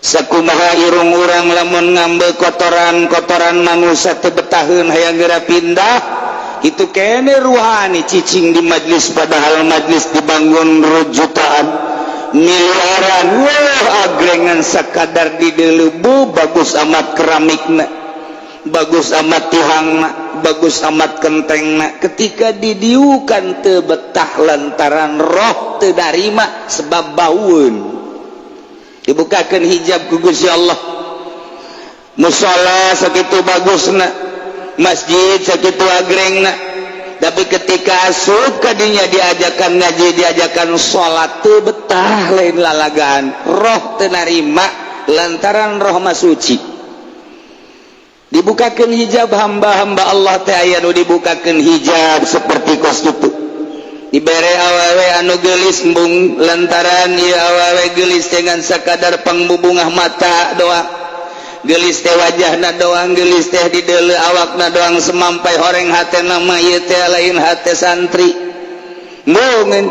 Sakumaha irung urang lamun ngambil kotoran-kotoran manusia teu betaheun, hayang geura pindah, itu kene ruhani cicing di majelis, padahal majelis dibangun jutaan, miliaran. Wah, agrengan sakadar di dilebu bagus amat keramikna, bagus amat tihangna, bagus amat kentengna, ketika didiukan teu betah lantaran roh teu darima sebab baueun. Dibukakan hijab ku Gusti Allah. Musola sakitu bagusna, masjid sakitu agrengna, tapi ketika asup kadinya diajakan ngaji, diajakan salat, teu betah, lain lalagaan, roh teu narima lantaran roh mah suci. Dibukakan hijab, hamba-hamba Allah teh aya nu dibukakan hijab seperti kos itu, dibere awewe anu gelis embung, lantaran ieu awewe gelis dengan sakadar pangbubungah mata doang, gelis teh wajahna doang, gelis teh di deuleu awakna doang, semampai horeng hatena mah ieu teh lain hate santri. Embungeun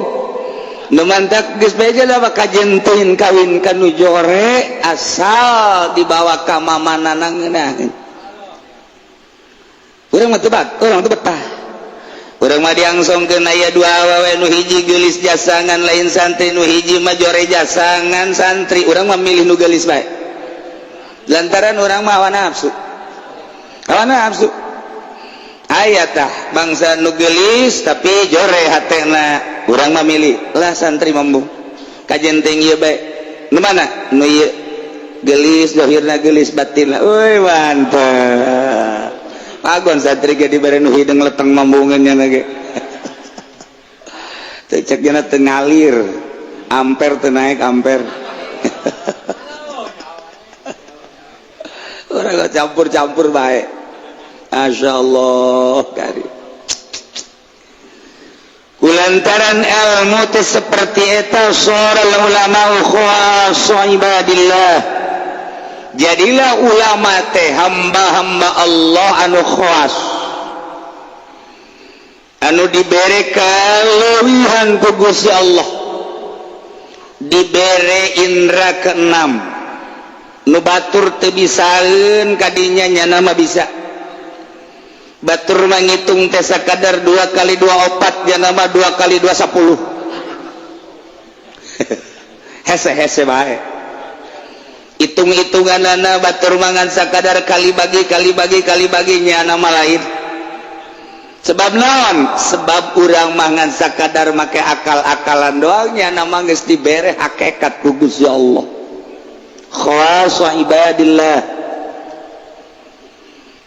nu mantak geus beja lah kajen teuing kawin ka nu jore asal dibawa ka mamanana ngeunaheun. Urang mah teu urang teu betah. Urang Urang mah diangsongkeun aya dua awewe, nu hiji geulis jasangan lain santri, nu hiji mah jore jasangan santri. Urang mah milih nu geulis bae, lantaran urang mah hawa nafsu, hawa nafsu. Aya tah bangsa nu geulis tapi jore hatena, urang mah milih lah santri. Mambung kajen teh ieu bae. Nu mana? Nu ieu, geulis zahirna, geulis batinna. Euy, mantap. Pagon santri ge dibere nu hideung leteng mambungeun nya ge. Teu cek nya, teu ngalir ampere, teu naik ampere. Urang campur-campur bae. Masya Allah kari. Kulantaran ilmu teh seperti eta, sora ulama khawas ibadillah. Jadilah ulama teh hamba-hamba Allah anu khawas, anu dibere kalewihan ku Gusti Allah, dibere indra keenam. Nu batur teu bisaeun kadinya, nyana mah bisa. Batur manghitung teh sakadar dua kali dua opat, nyana mah dua kali dua 10. Hese hese bae hitung-hitunganana. Batur mangan sakadar kali bagi kali bagi kali bagi, nyana mah lain. Sebab naon? Sebab urang mangan sakadar make akal-akalan doang, nyana mah geus dibere hakikat ku Gusti Allah. Khawasa ibadillah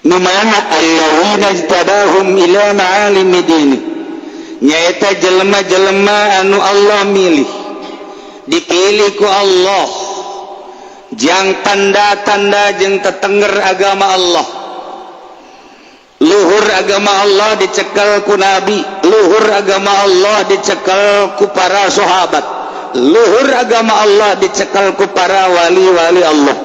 nu mana? Alladzina ijtabahum ila ma'alimi dini, nyaeta jelema-jelema anu Allah milih, dipilih ku Allah jang tanda-tanda jeung tetengger agama Allah. Luhur agama Allah dicekel ku nabi, luhur agama Allah dicekel ku para sahabat, luhur agama Allah dicekel ku para wali-wali Allah.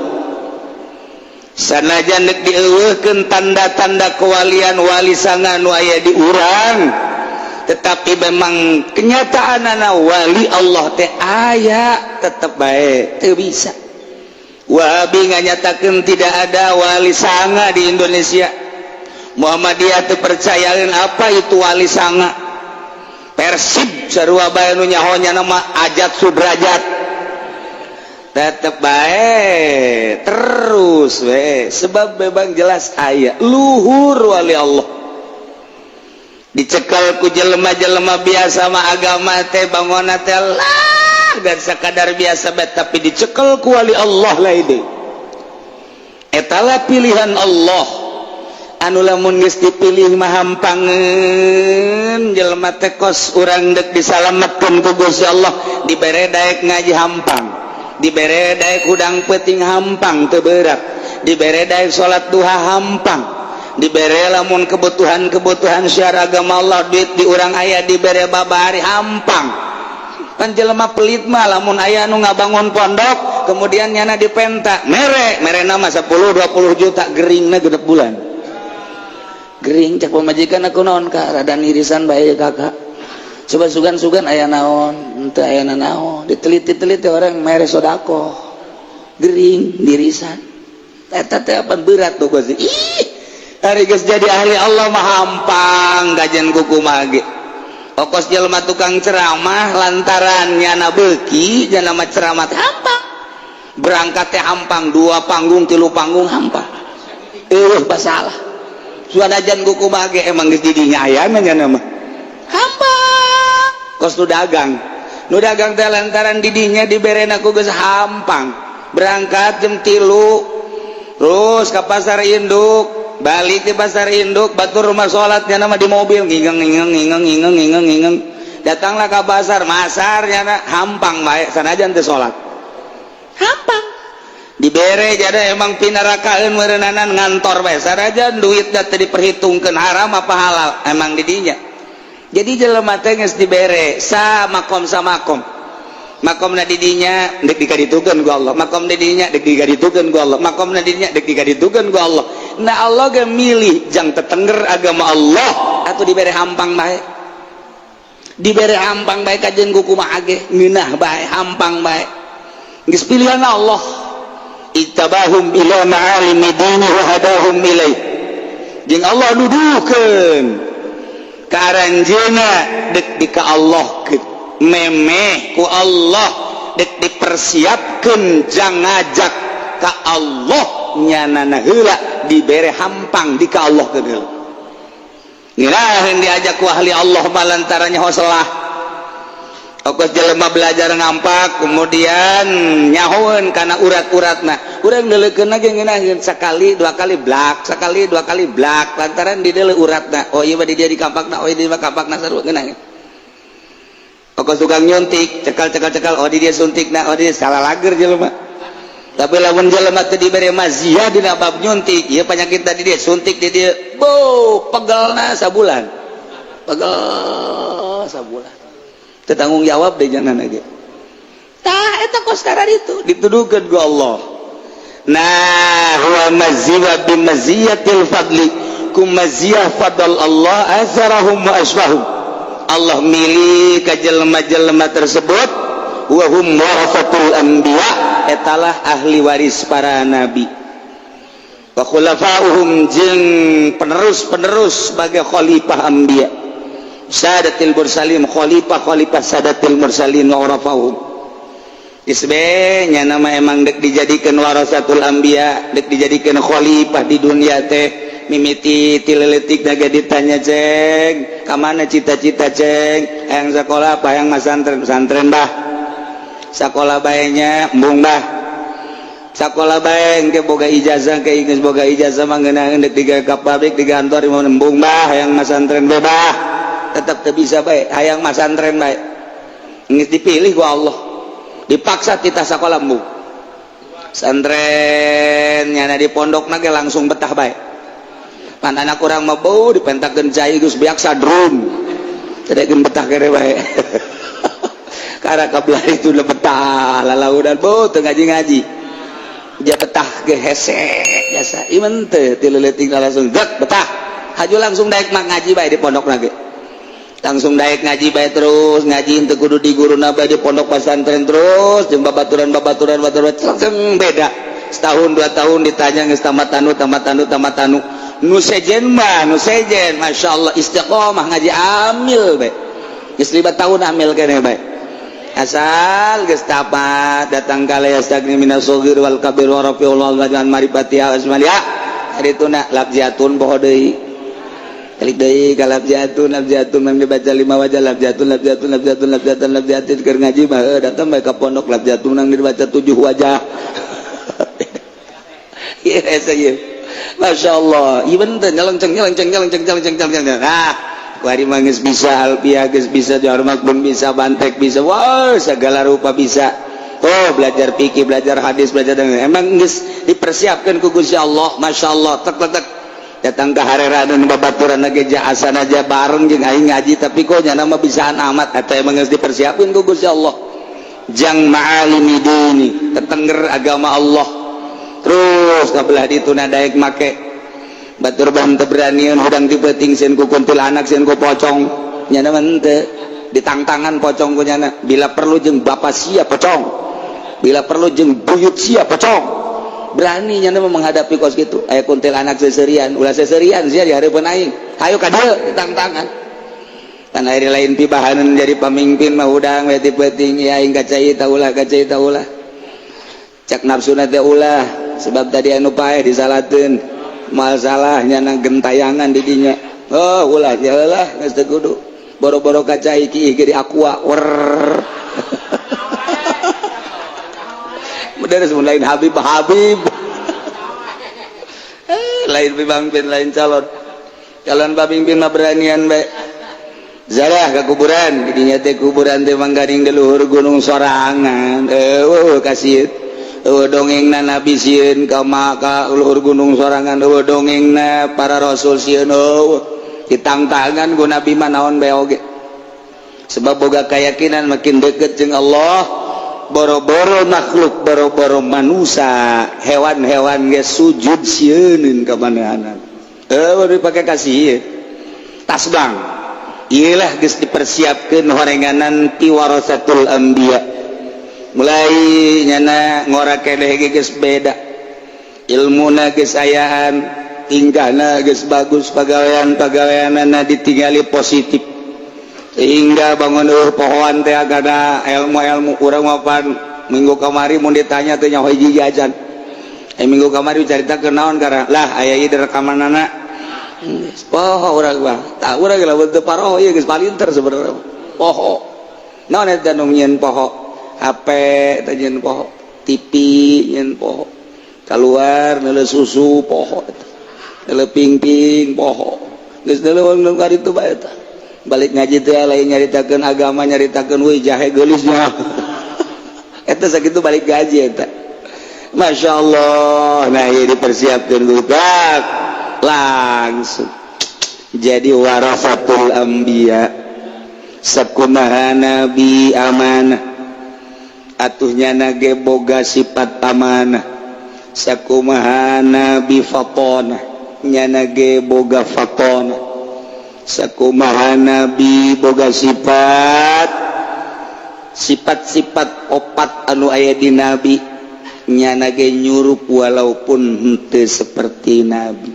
Sanajan dek dieuweuhkeun tanda-tanda kewalian wali sanga nu aya di urang, tetapi memang kenyataanana wali Allah teh aya, tetep bae teu bisa. Wahabi nganyatakeun tidak ada wali sanga di Indonesia. Muhammadiyah teu percayaeun apa itu wali sanga. Persib sarua bae nu nyaho nama Ajat Sudrajat. Tetep bae terus we, sebab memang jelas aya luhur wali Allah dicekal ku jelema-jelema biasa mah. Agama teh bangunna teh lah dan sakadar biasa bae, tapi dicekel ku wali Allah lain deui. Etalah pilihan Allah anu lamun geus dipilih mah hampangeun jelema teh. Kos urang dek disalametkeun ku Gusti Allah, dibere daek ngaji hampang, dibere daek hudang peuting hampang, teu berat, dibere daek salat duha hampang, dibere lamun kebutuhan-kebutuhan syiar agama Allah duit di urang aya, dibere babari hampang. Kan jelema pelit mah lamun aya nu ngabangun pondok, kemudian nyana dipenta mere mere nama 10 20 juta, geringna 6 bulan gering. Cek pamajikan aku naon ka rada irisan bae, kakak coba sugan-sugan aya naon, henteu aya naon. Diteliti-teliti orang mere sodako, gering dirisan eta teh. Apa berat tuh Gusti? Ih, hari geus jadi ahli Allah mah hampang kajian kuku mage. Okos jelema tukang ceramah, lantaran nyana beuki nyana mah ceramah teh hampang, berangkat teh hampang, dua panggung tilu panggung hampang, eueuh masalah. Suanajan kuku mage emang geus didinya ayana, nyana mah hampang. Kos nu dagang, nu dagang teh lantaran didinya diberena ku geus hampang, berangkat jam 3 terus ke pasar induk, balik di pasar induk. Batur rumah sholatnya nama di mobil ngingeng ngingeng ngingeng ngingeng ngingeng ngingeng, datanglah ke pasar masarnya na hampang bae. Sanajan teu sholat hampang, dibere jadi emang pinarakaeun meureunana ngantor bae. Sanajan duit teu diperhitungkeun haram apa halal, emang didinya. Jadi jelema teh geus dibere sa makom, sa makom, makomna didinya dek dikaditukeun ku Allah, makom didinya dek dikaditukeun ku Allah, makomna didinya dek dikaditukeun ku Allah. Nah, Allah ge milih jang tetengger agama Allah atau dibere hampang bae, dibere hampang bae. Kajen kumaha ge ngeunah bae, hampang bae, geus pilihan Allah. Ittabahum ila ma'alimi dini wa hadahum ilaih, jeung Allah nuduhkeun. Ka aranjeuna dek di ka Allah memeh ku Allah, dek dipersiapkeun jang ngajak ka Allah. Nyanana heula dibere hampang di ka Allah keun heula. Ngiraheun diajak ku ahli Allah mah lantarannya hoselah. Okos jelema belajar ngampak, kemudian nyahoeun kana urat-uratna. Urang deuleukeun ge ngeunaheun, sakali dua kali blak, sakali dua kali blak, lantaran di deuleu uratna. Oh, ieu mah di dia di kampakna, oh, ieu mah kampakna, sarua ngeunaheun. Okos tukang nyuntik, cekal cekal cekal, oh, di dia suntikna, oh, di dia salah lager jelema. Tapi lamun jelema teu dibere maziah dina bab nyuntik, ieu penyakit tadi dia suntik di dia, bo pegelna sabulan. Pegel sabulan. Tanggung jawab deh jangan aja. Tah, eta kos itu dituduhkeun ku Allah. Nah, huwa maziwa bi maziyatil fadli, ku maziyah fadl Allah azarahum wa asfahum. Allah milih ka jelema-jelema tersebut, wa hum warasatul anbiya, etalah ahli waris para nabi, wa khulafa'uhum, jeung penerus-penerus sebagai khalifah anbiya, sadatil mursalin, khalifah khalifah sadatil mursalin wa urafahum. Isbenya nama emang dek dijadikan warasatul anbiya, dek dijadikan khalifah di dunia teh mimiti ti leletik naga ditanya, "Ceng, kamana cita-cita, Ceng?" "Yang sekolah apa yang masantren?" "Pesantren bah, sekolah bae nya." "Embung bah, sekolah bae ke boga ijazah ke geus boga ijazah mah ngeunaheun dek digawe ka pabrik, di kantor." "Embung bah, hayang masantren bae bah." Tetep teu bisa bae, hayang masantren bae. Geus dipilih ku Allah, dipaksa kita sekolah, embung, santren. Nyana di pondok ge langsung betah bae. Pan anak urang mah bau dipentakeun cai geus biaksa drum, tidak betah kere bae. Karena kabelah itu udah betah lalaudan, bau teu ngaji-ngaji dia betah ge hese biasa. Ieu teu ti leutik langsung gek betah, haju langsung daek mah ngaji bae. Di pondok lagi langsung daek ngaji bae, terus ngaji teu kudu di guruna bae, di pondok pesantren terus jeung babaturan babaturan babaturan langsung beda. Setahun 2 tahun ditanya geus tamat anu, tamat anu, tamat anu. Nu sejen mah, nu sejen Masya Allah istiqomah ngaji, amil bae, geus 5 tahun amil keneh bae. Asal geus tamat datang ka yastagni minas shaghir wal kabir wa rafi'ul wa marifati asmalia harituna labjatun poho deui, balik deui ka labjatun. Labjatun mang dibaca lima wajah, labjatun labjatun labjatun labjatun labjatun. Keur ngaji mah datang bae ka pondok, labjatun nang dibaca tujuh wajah. Iya, iya. Masya Allah, iya bener, nyelenceng, nyelenceng, nyelenceng, nyelenceng, nyelenceng. Nah, kuari mah geus bisa alfiah, geus bisa jarmak pun bisa, bantek bisa, wah, segala rupa bisa. Oh, belajar fikih, belajar hadis, belajar dengan emang geus dipersiapkan ku Gusti Allah, Masya Allah, tek tek tek. Datang ke hareraneun babaturan ge jaasan aja bareng jeung aing ngaji, tapi kok nyana mah bisaan amat, atau emang geus dipersiapkeun ku Gusti Allah. Jang ma'alimi dini, tetengger agama Allah. Terus kabelah ditu daek make batur bah teu beranian hudang ti peuting sieun ku kuntilanak, sieun ku pocong. Nyana mah henteu, ditangtangan pocong ku nyana. Bila perlu jeung bapak sia pocong, bila perlu jeung buyut sia pocong, berani nyana mah menghadapi kos kitu. Aya kuntilanak seserian, "Ulah seserian sia di hareupeun aing, hayu ka dieu," ditangtangan. Kan ari lain pibahaneun jadi pamimpin mah hudang we ti peuting ya aing ka cai ta ulah, ka cai ta ulah. Cek nafsuna teh ulah, sebab tadi anu paeh disalateun, mal salah nyana gentayangan di dinya. Oh, ulah ya lah, geus teu kudu boro-boro ka cai ki ge di aqua wer. Bener lain Habib Habib, lain pemimpin, lain calon calon pemimpin mah beranian bae. Zarah ke kuburan didinya teh, kuburan teh manggaring di luhur gunung sorangan. Eh, kasih dongeng nabi sieun ka maka luhur gunung sorangan, eueuh dongengna para rasul sieun, eueuh ditangtangan ku nabi mah naon bae oge, sebab boga keyakinan makin deket jeung Allah. Boro-boro makhluk, boro-boro manusia, hewan-hewan ge sujud sieuneun ka manehanna. Eueuh dipake kasih tasbang. Iyalah, geus dipersiapkeun horenganan ti warasatul anbiya. Mulai nyana ngora keneh ge geus beda, ilmuna geus ayaan. Tingkahna geus bagus, pagawean pagaweanana ditinggali positif, sehingga bangun pohoan teh agada ilmu-ilmu. Urang mapan minggu kamari mun ditanya teh nyaho hiji ajan. Eh, minggu kamari carita ke naon karena lah aya ieu rekamanana. Poho urang mah. Tah, urang lamun teu paroho ieu geus palinter sebenarnya. Poho naon eta nu nyieun? Poho HP teh nyieun, poho TV nyieun, poho keluar neuleuh susu poho eta, neuleuh ping-ping poho, geus neuleuh nu kaditu bae eta. Balik ngaji teh lain nyaritakeun agama, nyaritakeun weuh jahe geulisnya eta. Sakitu balik gaji eta, Masya Allah. Nah, ieu dipersiapkeun budak langsung jadi warasatul anbiya. Sakumaha nabi amanah, atuhnya nage boga sifat amanah. Sakumaha nabi fatonah, nyana ge boga fatonah. Sakumaha nabi boga sifat, sifat-sifat opat anu aya di nabi, nyana ge nyurup walaupun henteu seperti nabi.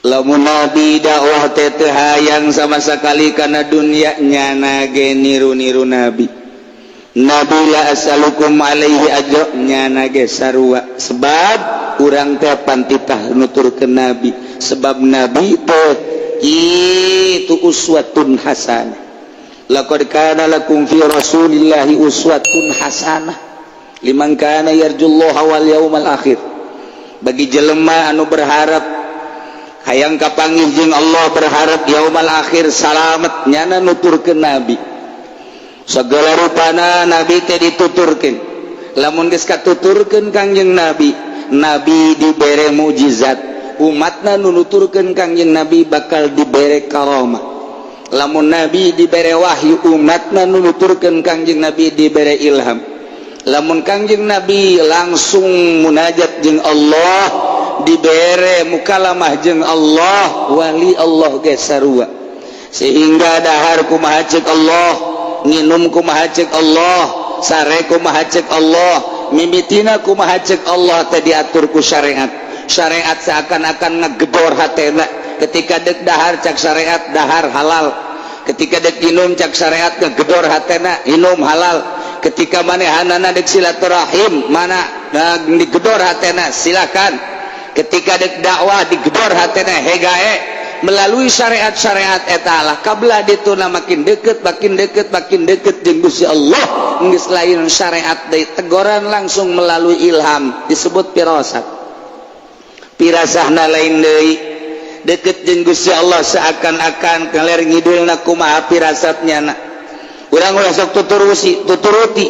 Lamun nabi dakwah teh teu hayang sama sekali karena dunia, nyana ge niru-niru nabi. Nabi la as'alukum alaihi ajra, nyana ge sarua, sebab urang teh pantitah nuturkeun nabi, sebab nabi teh itu uswatun hasanah. Laqad kana lakum fi rasulillahi uswatun hasanah liman kana yarjullaha wal yaumal akhir. Bagi jelema anu berharap hayang kapanggih jeung Allah, berharap yaumal akhir salamet, nyana nuturkeun nabi. Segala rupana nabi teh dituturkeun. Lamun geus katuturkeun Kangjeng Nabi, nabi dibere mukjizat, umatna nu nuturkeun Kangjeng Nabi bakal dibere karomah. Lamun nabi dibere wahyu, umatna nu nuturkeun Kangjeng Nabi dibere ilham. Lamun Kangjeng Nabi langsung munajat jeung Allah, dibere mukalamah jeung Allah, wali Allah ge sarua. Sehingga dahar kumaha ceuk Allah, nginum kumaha ceuk Allah, sare kumaha ceuk Allah, mimitina kumaha ceuk Allah teh diatur ku syariat. Syariat seakan-akan ngegedor hatena. Ketika dek dahar, cak syariat dahar halal. Ketika dek minum, cak syariat ngegedor hatena, minum halal. Ketika manehanana dek silaturahim mana, nah, digedor hatena, silakan. Ketika dek dakwah, digedor hatena, hegae. Melalui syariat-syariat eta lah kabelah dituna makin deket, makin deket, makin deket jeung Gusti Allah. Geus lain syariat deui, tegoran langsung melalui ilham, disebut firasat. Pirasahna lain deui, deket jeung Gusti Allah seakan-akan keler ngidulna kumaha firasatnya. Na urang ulah sok tuturusi tuturuti,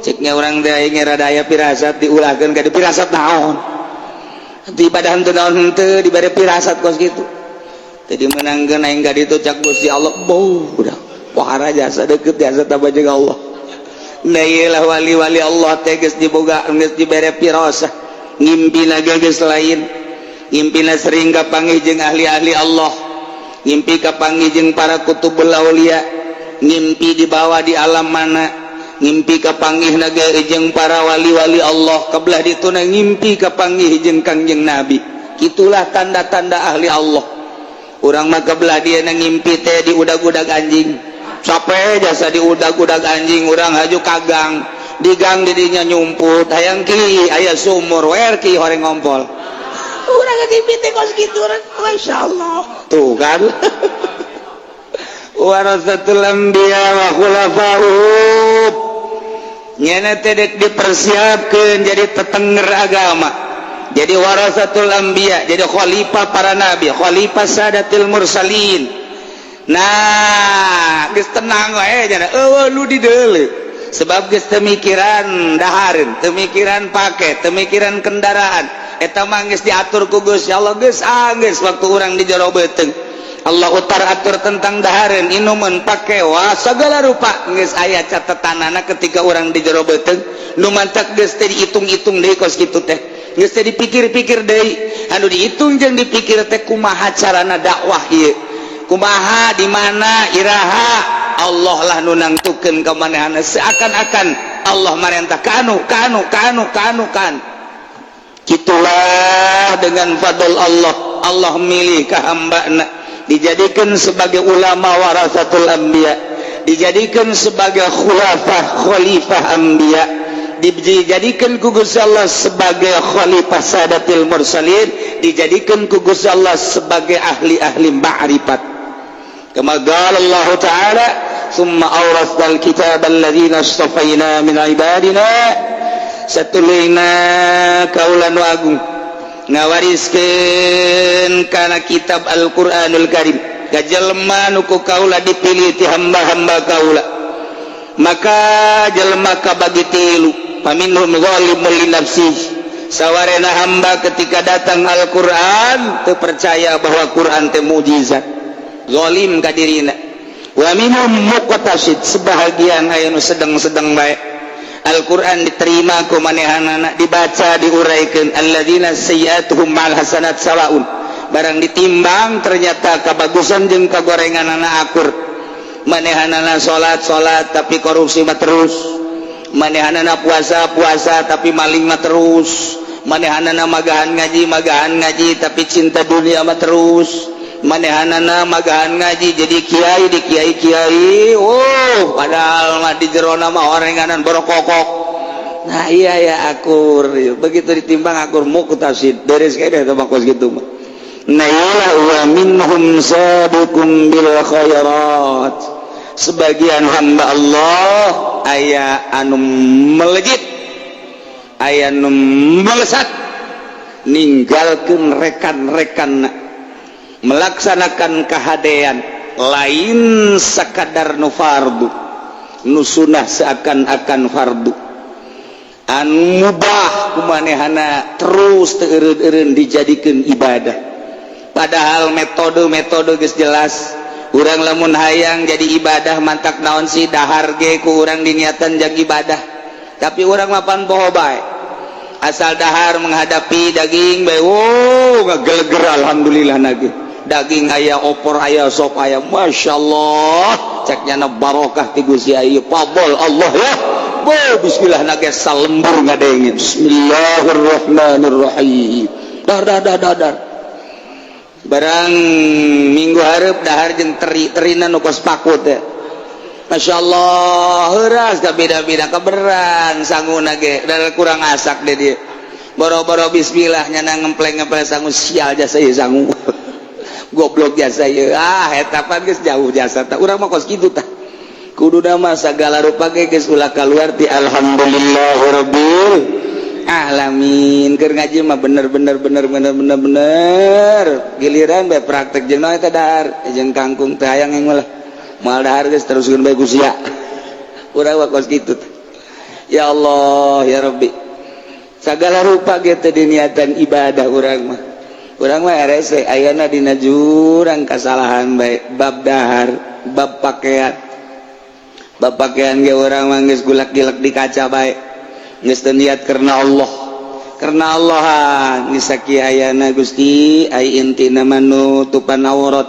ceknya urang teh aing rada aya firasat, diulahkeun ka pirasat naon, di ibadah henteu naon henteu, dibere firasat kos kitu. Jadi menangkeun aing ka ditu cak Gusti Allah, bau udah pohara jasa deket jasa tambah jeung Allah. Nah, iyalah wali-wali Allah teh geus diboga, geus dibere firasah, ngimpina ge geus lain. Ngimpina sering kapanggih jeung ahli-ahli Allah, ngimpi kapanggih jeung para kutubul aulia, ngimpi dibawa di alam mana, ngimpi kapanggih naga jeung para wali-wali Allah. Kebelah dituna ngimpi kapanggih jeung Kangjeng Nabi. Itulah tanda-tanda ahli Allah. Urang mah kebelah dia ngimpi teh di udag-udag anjing, capek jasa di udag-udag anjing. Urang haju kagang, di gang didinya nyumput, hayang ki aya sumur wer ki horeng ngompol. Urang ngimpi teh kos kitu urang, Masya Allah. Tuh kan, warasatul anbiya wa khulafa'uhum. Nyana teh dek dipersiapkeun jadi tetenger agama, jadi warasatul anbiya, jadi khalifah para nabi, khalifah sadatil mursalin. Nah, geus tenang wae nya, eueuh nu dideuleu, sebab geus teu mikiran dahareun, teu mikiran pake, teu mikiran kendaraan. Eta mah geus diatur ku Gusti Allah. Geus, ah, geus waktu urang di jero beuteung, Allah utar atur tentang dahareun, inuman, pake, wah, segala rupa geus aya catetanana ketika urang di jero beuteung. Nu mantak geus teh dihitung-hitung deui kos kitu teh, geus teh dipikir-pikir deui. Anu dihitung jeung dipikir teh kumaha carana dakwah ieu, kumaha, di mana, iraha. Allah lah nu nangtukeun ka manehna, seakan-akan Allah marentah ka anu, ka anu, ka anu, ka anu, ka anu. Gitulah dengan fadl Allah. Allah milih ke hamba dijadikan sebagai ulama warasatul anbiya, dijadikan sebagai khulafah khalifah anbiya, dijadikan ku Gusti Allah sebagai khalifah sadatil mursalin, dijadikan ku Gusti Allah sebagai ahli-ahli ma'rifat. Kama qala Allah Ta'ala, "Summa awrasnal kitab alladzina istafaina min ibadina." Satuluyna kaula nu agung ngawariskeun kana kitab Al-Qur'anul Karim ka jelema nu ku kaula dipilih ti hamba-hamba kaula. Maka jelema kabagi tilu, faminhum zalimun li nafsihi. Sawarena hamba ketika datang Al-Qur'an teu percaya bahwa Quran teh mukjizat, zalim ka dirina. Wa minhum muqtasid, sebahagian aya nu sedang-sedang bae, Al-Quran diterima ku manehanana, dibaca, diuraikan, alladzina sayyi'atuhum ma'al hasanat sawaun. Barang ditimbang, ternyata kebagusan jeung kagorengan anak akur. Manehanana salat salat tapi korupsi mah terus, manehanana puasa puasa tapi maling mah terus, manehanana magahan ngaji tapi cinta dunia mah terus, manehanana magahan ngaji jadi kiai di kiai kiai, oh, padahal mah di jerona mah orenganan borokokok. Nah, iya ya, akur. Begitu ditimbang akur, muqtasid, beres kayaknya itu mah gitu mah. Nah, iyalah, wa minhum sabiqum bil khairat. Sebagian hamba Allah aya anu melejit, aya anu melesat, ninggalkeun rekan-rekan melaksanakan kehadean, lain sekadar nu fardu, nu sunah seakan-akan fardu, anu mubah kumanehana terus teu eureun-eureun dijadikeun ibadah. Padahal metode-metode geus jelas. Urang lamun hayang jadi ibadah, mantak naon sih, dahar ge ku urang diniatan jang ibadah, tapi urang mapan poho bae. Asal dahar menghadapi daging bae, wow, ngageleger, alhamdulillah nage daging aya, opor aya, sop aya, Masya Allah, cek nyana barokah ti Gusti ieu, fadl Allah ya. Bo, bismillah nage salembur ngadengin, bismillahirrahmanirrahim, dar dar dar dar dar. Barang minggu hareup dahar jeung teri, terina nu kos paku teh, Masya Allah, heuras ka beda-beda keberan sanguna ge dan kurang asak deh dia. Boro-boro bismillah, nyana ngempleng-ngempleng sangu, sial jasa ieu sangu, goblok jasa ieu. Ah, eta pan geus jauh jasa tah. Urang mah kos kitu tah. Kuduna mah sagala rupa ge geus ulah kaluar ti alhamdulillahirabbil alamin. Keur ngaji mah bener bener bener bener bener bener, giliran bae praktek jeung naon eta, dahar jeung kangkung, teu hayang yang malah moal dahar, geus teruskeun bae ku sia. Urang mah kos kitu. Ya Allah ya Rabbi, segala rupa ge teu diniatan ibadah urang mah. Urang mah rese ayana dina jurang kasalahan bae bab dahar, bab pakaian. Bab pakaian ge urang mah geus gulak-gilek di kaca bae, geus teu niat karena Allah. Karena Allah geus sakieu ayana Gusti, ai intina mah nutupan aurat,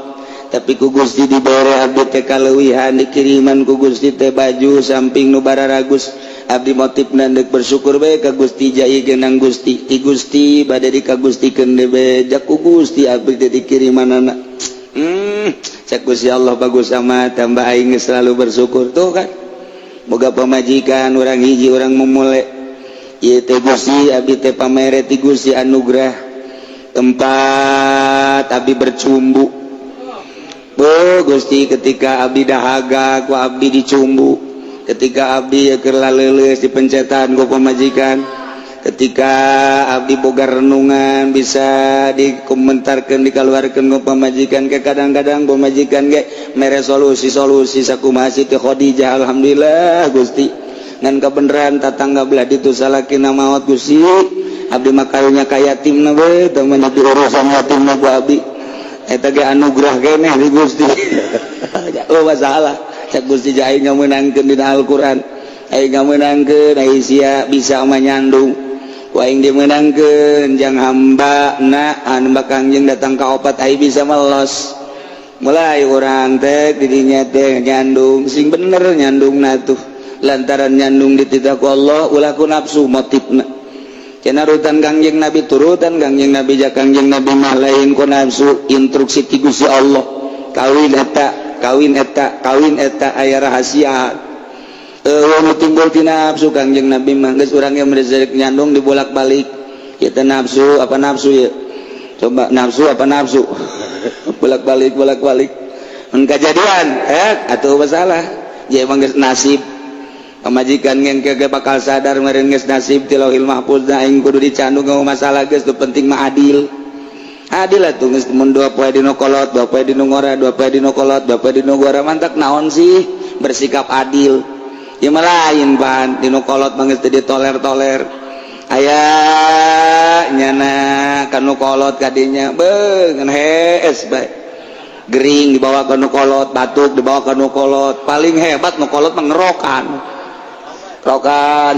tapi ku Gusti dibere abdi teh kaleuwihan, dikiriman ku Gusti teh baju samping nu bararagus. Abdi motifna deuk bersyukur bae ka Gusti, jai genang Gusti ti Gusti bade dikagustikeun deui ja ku Gusti abdi teh dikirimanana. Cek Gusti Allah, bagus amat, tambah aing selalu bersyukur. Tuh kan boga pamajikan urang hiji, urang memulai ieu teh Gusti, abdi teh pamere ti Gusti anugerah tempat abdi bercumbu. Bo Gusti, ketika abdi dahaga ku abdi dicumbu, ketika abdi keur laleuleus dipencetan ku pamajikan, ketika abdi boga renungan bisa dikomentarkan, dikeluarkan ku pamajikan ke kadang-kadang pamajikan ge mere solusi-solusi sakumaha Siti Khadijah. Alhamdulillah Gusti, ngan kebenaran tatangga belah ditu salakina maot Gusti, abdi mah karunya ka yatimna we teu menjadi urusan yatimna ku abdi. Eta ge anugerah keneh di Gusti. Oh, masalah cek Gusti, aing ngamenangkeun dina Al-Qur'an, aing ngamenangkeun, ai sia bisa manyandung ku aing dimenangkeun jang hamba na anu Kangjeng datang ka opat, ai bisa melos. Mulai urang teh didinya teh nyandung sing bener nyandung. Nah tuh, lantaran nyandung dititah ku Allah, ulah ku nafsu motifna. Cenah rutan Kangjeng Nabi, turutan Kangjeng Nabi, ja Kangjeng Nabi mah lain ku nafsu, instruksi ti Gusti Allah. Kawin eta, kawin eta, kawin eta aya rahasia. Eueuh nu timbul ti nafsu Kangjeng Nabi mah. Geus urang ge merezek nyandung dibolak-balik. Kita nafsu apa nafsu ya? Coba nafsu apa nafsu? Bolak-balik, bolak-balik. Mun kajadian, eh atuh masalah. Ya emang geus nasib. Pamajikan yang ke bakal sadar meureun geus nasib ti Lauhil Mahfuz da aing kudu dicandung. Nggak masalah geus, nu penting mah adil. Adil atuh. Geus mun 2 poe dinu kolot, 2 poe dinu ngora, 2 poe dinu kolot, 2 poe dinu ngora, mantak naon sih, bersikap adil. Ya mah lain pan dinu kolot mah geus teu ditoler-toler. Aya nyana kanu kolot kadinya beungeun hees bae, gering dibawa ke nu kolot, batuk dibawa ke nu kolot. Paling hebat nu kolot mah ngerokan rokan,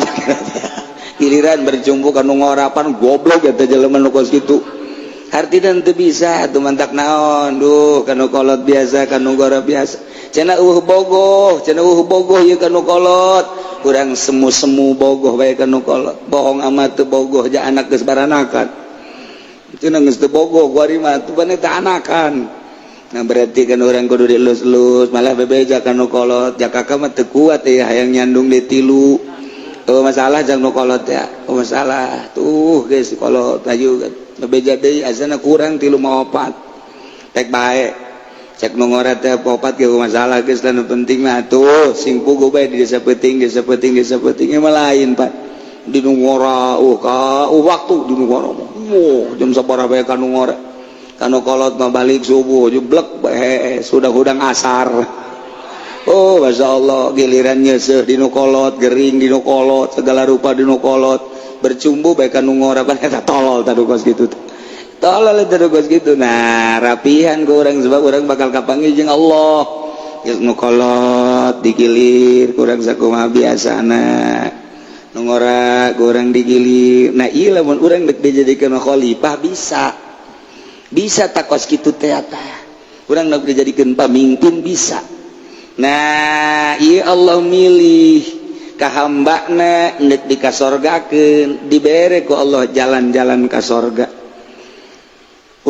giliran bercumbu kanu ngorapan. Goblok eta jelema nu kos kitu, hartina teu bisa atuh. Mantak naon, duh, kanu kolot biasa, kanu ngora biasa. Cenah eueuh bogoh, cenah eueuh bogoh ieu kanu kolot. Urang semu-semu bogoh bae kanu kolot. Bohong amat, teu bogoh ja anak geus baranakan. Cenah geus teu bogoh kuari mah tuh ban eta anakan. Nah, berarti kan orang kudu dielus-elus, malah bebeja kanu kolot, jakaka mah teu kuat ya hayang nyandung di tilu. Oh, masalah jang nu kolot ya. Oh, masalah tuh geus kolot ayu bebeja deui, asana kurang tilu mah opat. Tek bae. Cek nu ngora teh opat ge masalah geus lah, nu penting mah tuh sing puguh bae di desa peuting, desa peuting, desa peuting. Mah lain, Pak. Di nu ngora, oh ka, oh, waktu di nu ngora. Oh, jam sabaraha bae ka nu ngora. Kanu kolot mah balik subuh jublek bae sudah hudang asar. Oh, Masya Allah, giliran nyeseh di nu kolot, gering di nu kolot, segala rupa di nu kolot, bercumbu bae kanu ngora. Kan eta tolol tadu kos kitu, tolol eta kos kitu. Nah, rapihan ku urang sebab urang bakal kapanggih jeung Allah. Geus nu kolot digilir kurang sakumaha biasana, nu ngora kurang digilir. Nah, ieu lamun urang dek dijadikeun khalifah bisa, bisa takos gitu teata. Kurang nak dijadikan pemimpin bisa. Nah, iya, Allah milih kahambana ndek dikasorgakeun, dibere ku Allah jalan-jalan ka sorga.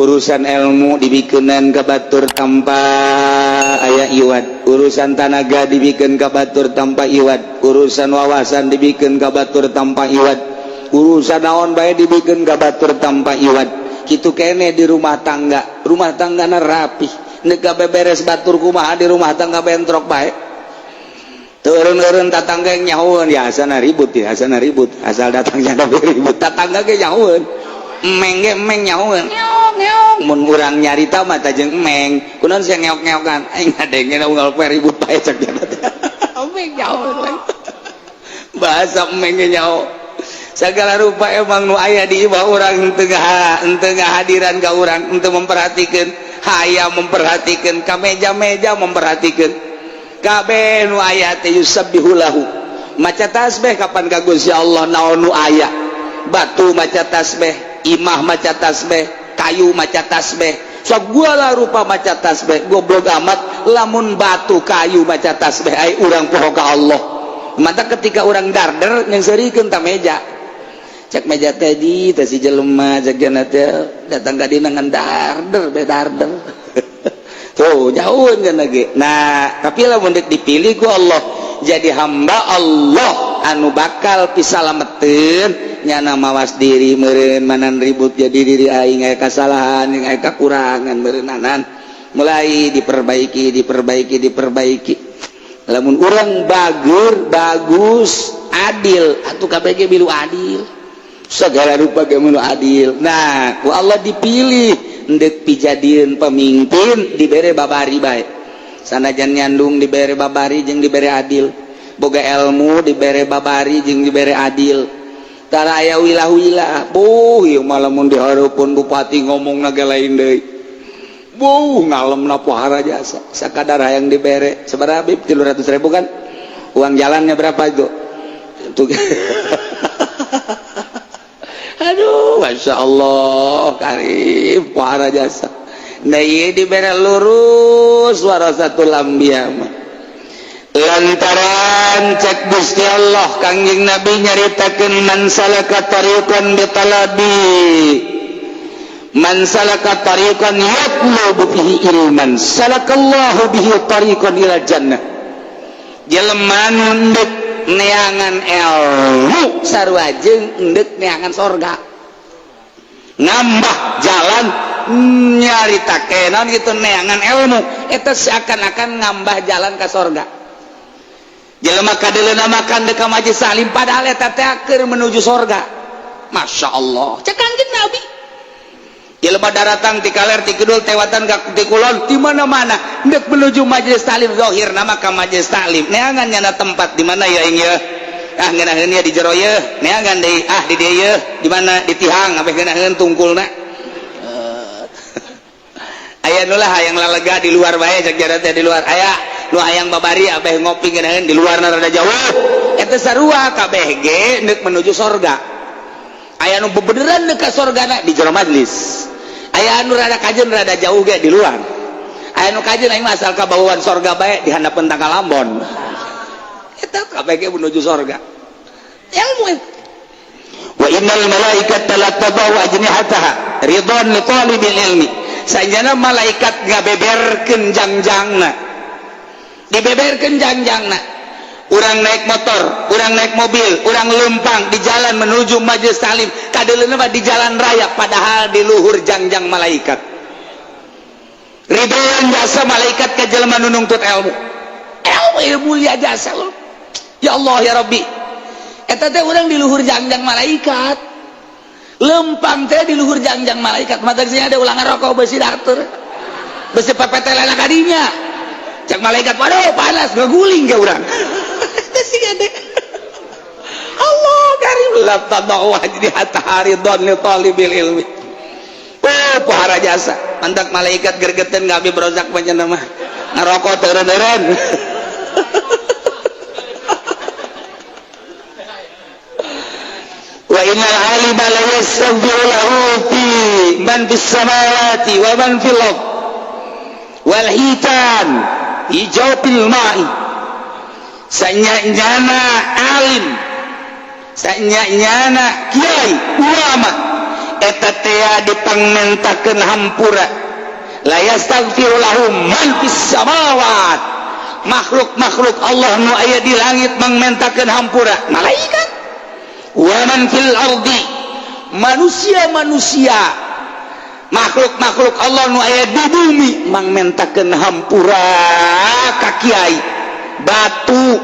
Urusan ilmu dibikenan ka batur tanpa aya iwad, urusan tanaga dibikin ka batur tanpa iwad, urusan wawasan dibikin ka batur tanpa iwad, urusan naon bae dibikin ka batur tanpa iwad. Gitu kene di rumah tangga, rumah tangga rapih. Neka beberes batur kumaha di rumah tangga bentrok bae, turun-turun tatangga yang nyahuan ya asana ribut, ya asana ribut, asal datangnya tapi ribut. Tatangga ge nyahuan, emeng ge emeng nyahuan, ngeok ngeok. Mun urang nyarita mah jeung emeng, kunaon sia ngeok-ngeokan, aing ngadenge unggal poe ribut bae, cek dia. Emeng nyahuan, bahasa emeng ge nyaho. Segala rupa emang nu aya di imah urang tengah tengah hadiran ka urang untuk memperhatikan, hayam memperhatikan, ka meja-meja memperhatikan, kabeh nu aya teh yusabbihu lahu, maca tasbih kapan ka Gusti Allah. Naon nu aya, batu maca tasbih, imah maca tasbih, kayu maca tasbih, segala rupa maca tasbih. Goblok amat lamun batu kayu maca tasbih, ai urang poho ka Allah. Mata ketika orang darder nyeungseurikeun ta meja, cek meja tadi teh si jelema, cek jana teh datang ka dina ngan darder be darder tuh jauh kan lagi. Nah, tapi lamun dek dipilih ku Allah jadi hamba Allah anu bakal pisalameteun, nyana mawas diri meureun manan ribut jadi diri aing aya kasalahan, aya kakurangan meureun, mulai diperbaiki, diperbaiki, diperbaiki. Lamun urang bager, bagus, adil atuh KPG milu adil, segala rupa ge milu adil. Nah, ku Allah dipilih ndek pijadieun pemimpin, dibere babari bae. Sanajan nyandung dibere babari jeung dibere adil, boga ilmu dibere babari jeung dibere adil. Tara aya wilah-wilah. Buh, ieu mah lamun dihareupeun bupati ngomong ge lain deui. Buh, ngalemna pohara jasa. Sakadar hayang dibere sabaraha, Bib? 300.000 kan? Uang jalannya berapa itu? Tuh. Aduh, Masya Allah, karim pohara jasa. Nah, ieu dibere lurus warasatul anbiya mah. Lantaran cek Gusti Allah, Kangjeng Nabi nyaritakeun, man salaka tariqan bitalabi, man salaka tariqan yatlubu fihi ilman, salakallahu bihi tariqan ila jannah. Jelema nu endek neangan ilmu sarua jeung endek neangan sorga, ngambah jalan nyarita naon gitu. Neangan ilmu eta seakan-akan ngambah jalan ke sorga. Jelema kadeleuna makan dek ka majelis taklim, padahal eta teh keur menuju sorga. Masya Allah, cek Kangjeng Nabi, jelema daratang ti kaler, ti kidul, ti wetan, ti kulon, di mana-mana ndek menuju majelis taklim. Zahir nama ka majelis taklim, neangan nyana tempat di mana ya ing ye, ah, ngeunaheun ya di jero ye, neangan deui, ah, di dieu ye, di mana, di tihang ambeh ngeunaheun tungkulna. Aya nu lah hayang lalega di luar bae, cek jara teh di luar. Aya nu hayang babari ambeh ngopi ngeunaheun di luar, rada jauh. Eta sarua kabeh ge ndek menuju sorga. Aya nu bebeneran deuk ka sorgana di jero majlis, aya anu rada kajeun, rada jauh ge di luar, aya nu kajeun, aing mah asal ka bawaan sorga bae di handapeun tangkal ambon. Eta kabeh ge menuju sorga ilmu eta. Wa innal malaikata la tadau ajnihataha ridwan li talibil ilmi. Sanjana malaikat ngabeberkeun jangjangna, dibeberkeun jangjangna. Urang naik motor, urang naik mobil, urang lempang di jalan menuju majelis taklim, kadeuleuna mah di jalan raya, padahal di luhur jangjang malaikat. Ridhoan jasa malaikat ke jelema nu nungtut ilmu. Ilmu ilmu mulia jasa lo. Ya Allah ya Rabbi, eta teh urang di luhur jangjang malaikat, lempang teh di luhur jangjang malaikat. Mata sini ada ulangan rokok besi datur besi PPT lena kadinya, cek malaikat, waduh, panas, ngeguling ke urang. Itu sih ada Allah karim la tadau ajnihataha ridwan li talibil ilmi. Oh, pohara jasa mantak malaikat gergeten ngabi berozak macam nama ngerokok teureun-teureun. Wa innal alima la yastaghfiru lahu fi man fis samawati wa man fil ard wal hitan hijau fil ma'i. Sanyana alim, sanyana kiai, ulama eta tea dipangmentakeun hampura. La yastaghfiru lahum man fis samawat, makhluk-makhluk Allah nu aya di langit mangmentakeun hampura, malaikat, wa man fil ardi, manusia-manusia, makhluk-makhluk Allah nu aya di bumi mangmentakeun hampura ka kiai. Batu,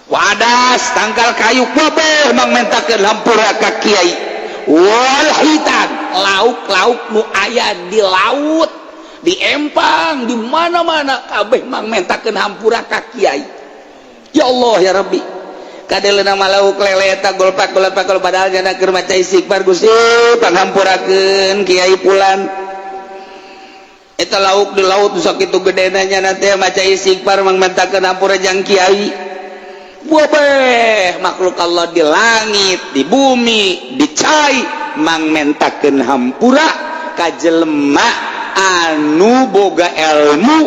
wadas, tangkal kayu, kabeh mangmentakeun hampura ka kiai. Wal hitan, lauk-lauk nu aya di laut, di empang, di mana-mana kabeh mangmentakeun hampura ka kiai. Ya Allah ya Rabbi, kadeleuna mah lauk lele eta golpak golpak, padahal jana keur maca istighfar, Gusti panghampurakeun kiai pulan. Eta lauk di laut sakitu gedena nya teh maca istighfar mangmentakeun hampura jang kiai. Bobeh makhluk Allah di langit, di bumi, di cai mangmentakeun hampura ka jelema anu boga ilmu,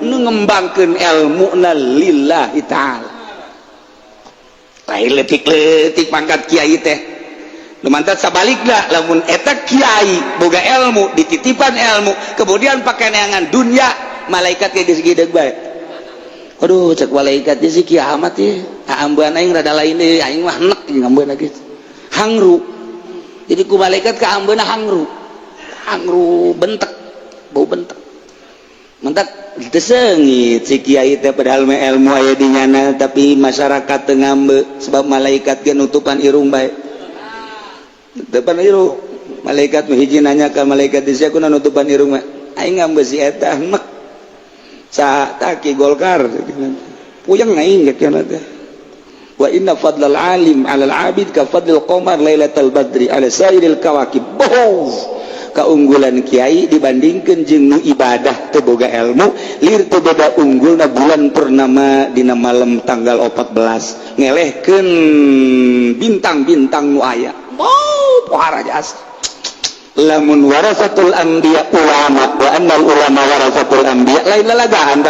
nu ngembangkeun ilmuna lillahi ta'ala. Lain leutik-leutik pangkat kiai teh. Nu mantat sabalikna, lamun eta kiai boga ilmu, dititipan ilmu, kemudian pakai neangan dunia, malaikat ge geus gideg bae. Aduh, cek malaikat si kiamat ya, ambean aing rada lain deui, aing mah enek jeung ambeun geus hangru. Jadi ku malaikat ka ambeuna hangru, hangru bentek, bau bentek. Mentak teu seungit si kiai teh, padahal mah ilmu aya di nyana, tapi masyarakat teu ngambe sebab malaikat ge nutupan irung bae, nutupan irung. Malaikat mah hiji nanya ka malaikat, di sia kuna nutupan irung mah? Aing ngambe si eta enek. Saha? Taki Golkar. Puyeng aing kieu teh. Wa inna fadlal alim alal abid ka fadlil qamar lailatal badri ala sairil kawakib. Bohong. Keunggulan kiai dibandingkan jeung nu ibadah teu boga ilmu lir teu beda unggulna bulan purnama dina malam tanggal 14 ngelehkeun bintang-bintang nu aya. Oh, pohara jasa. Lamun warasatul anbiya ulama, wa annal ulama warasatul anbiya, lain lalagaan.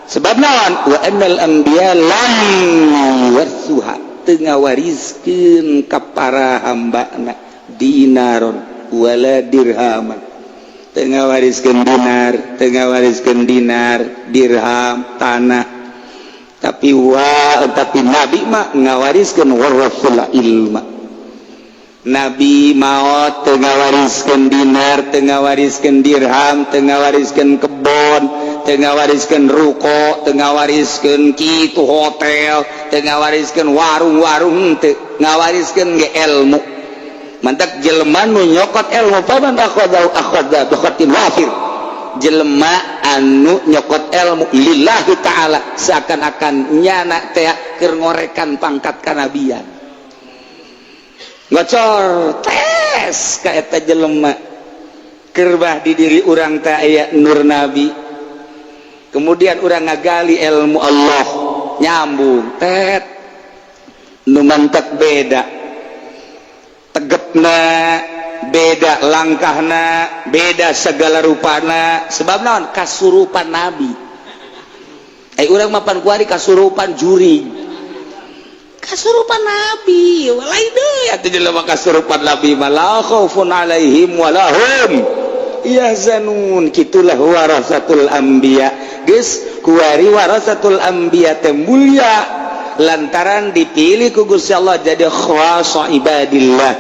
Sebab naon? Wa annal anbiya lam yuwarsuha, teu ngawariskeun ka para hambana dinaron wala dirhaman, teu ngawariskeun dinar, teu ngawariskeun dinar, dirham, tanah. Tapi nabi mah ngawariskeun warasul ilma. Nabi maot teu ngawariskeun dinar, teu ngawariskeun dirham, teu ngawariskeun kebon, teu ngawariskeun ruko, teu ngawariskeun kitu hotel, teu ngawariskeun warung-warung, teu ngawariskeun ge ilmu. Mantak jelema nu nyokot ilmu, faman akhadha akhadha bi hazzin wafir. Jelema anu nyokot ilmu lillahi ta'ala, seakan-akan nyana teh keur ngorekan pangkat kanabian, ngocor tes ka eta jelema. Kerbah di diri urang teh aya nur nabi, kemudian urang ngagali ilmu Allah, nyambung tet nu mantak beda tegepna, beda langkahna, beda segala rupana. Sebab naon? Kasurupan nabi. Eh, urang mapan kuari kasurupan jurig, kasurupan nabi lain deui atuh. Jelema kasurupan nabi mah la khaufun alaihim walahum yahzanun. Kitulah warasatul anbiya. Geus kuari warasatul anbiya teh mulia lantaran dipilih ku Gusti Allah jadi khawasa ibadillah,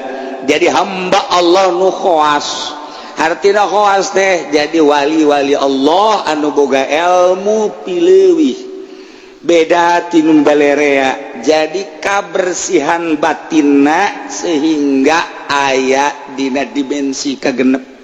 jadi hamba Allah nu khawas. Hartina khawas teh jadi wali-wali Allah anu boga ilmu pileuwih, beda tinu balerea. Jadi kabersihan batinna sehingga aya dina dimensi kagenep.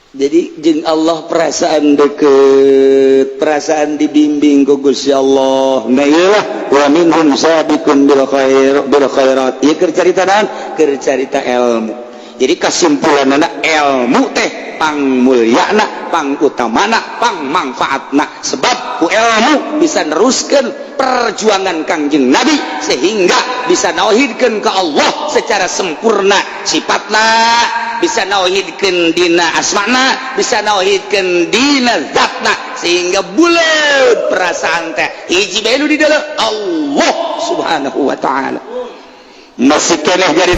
Jadi jeung Allah perasaan deket, perasaan dibimbing ku Gusti Allah. Nah, iyalah, wa minhum sabiqun bil khair bil khairat. Ieu keur carita naon? Keur carita ilmu. Jadi kesimpulanna, ilmu teh pang mulyana, pang utamana, pang mangfaatna, sebab ku ilmu bisa neruskeun perjuangan Kangjeng Nabi sehingga bisa nauhidkeun ke Allah secara sempurna sifatna, bisa nauhidkeun dina asmana, bisa nauhidkeun dina zatna, sehingga bulat perasaan teh hiji bae di dalam Allah Subhanahu wa Ta'ala. Masih keneh jadi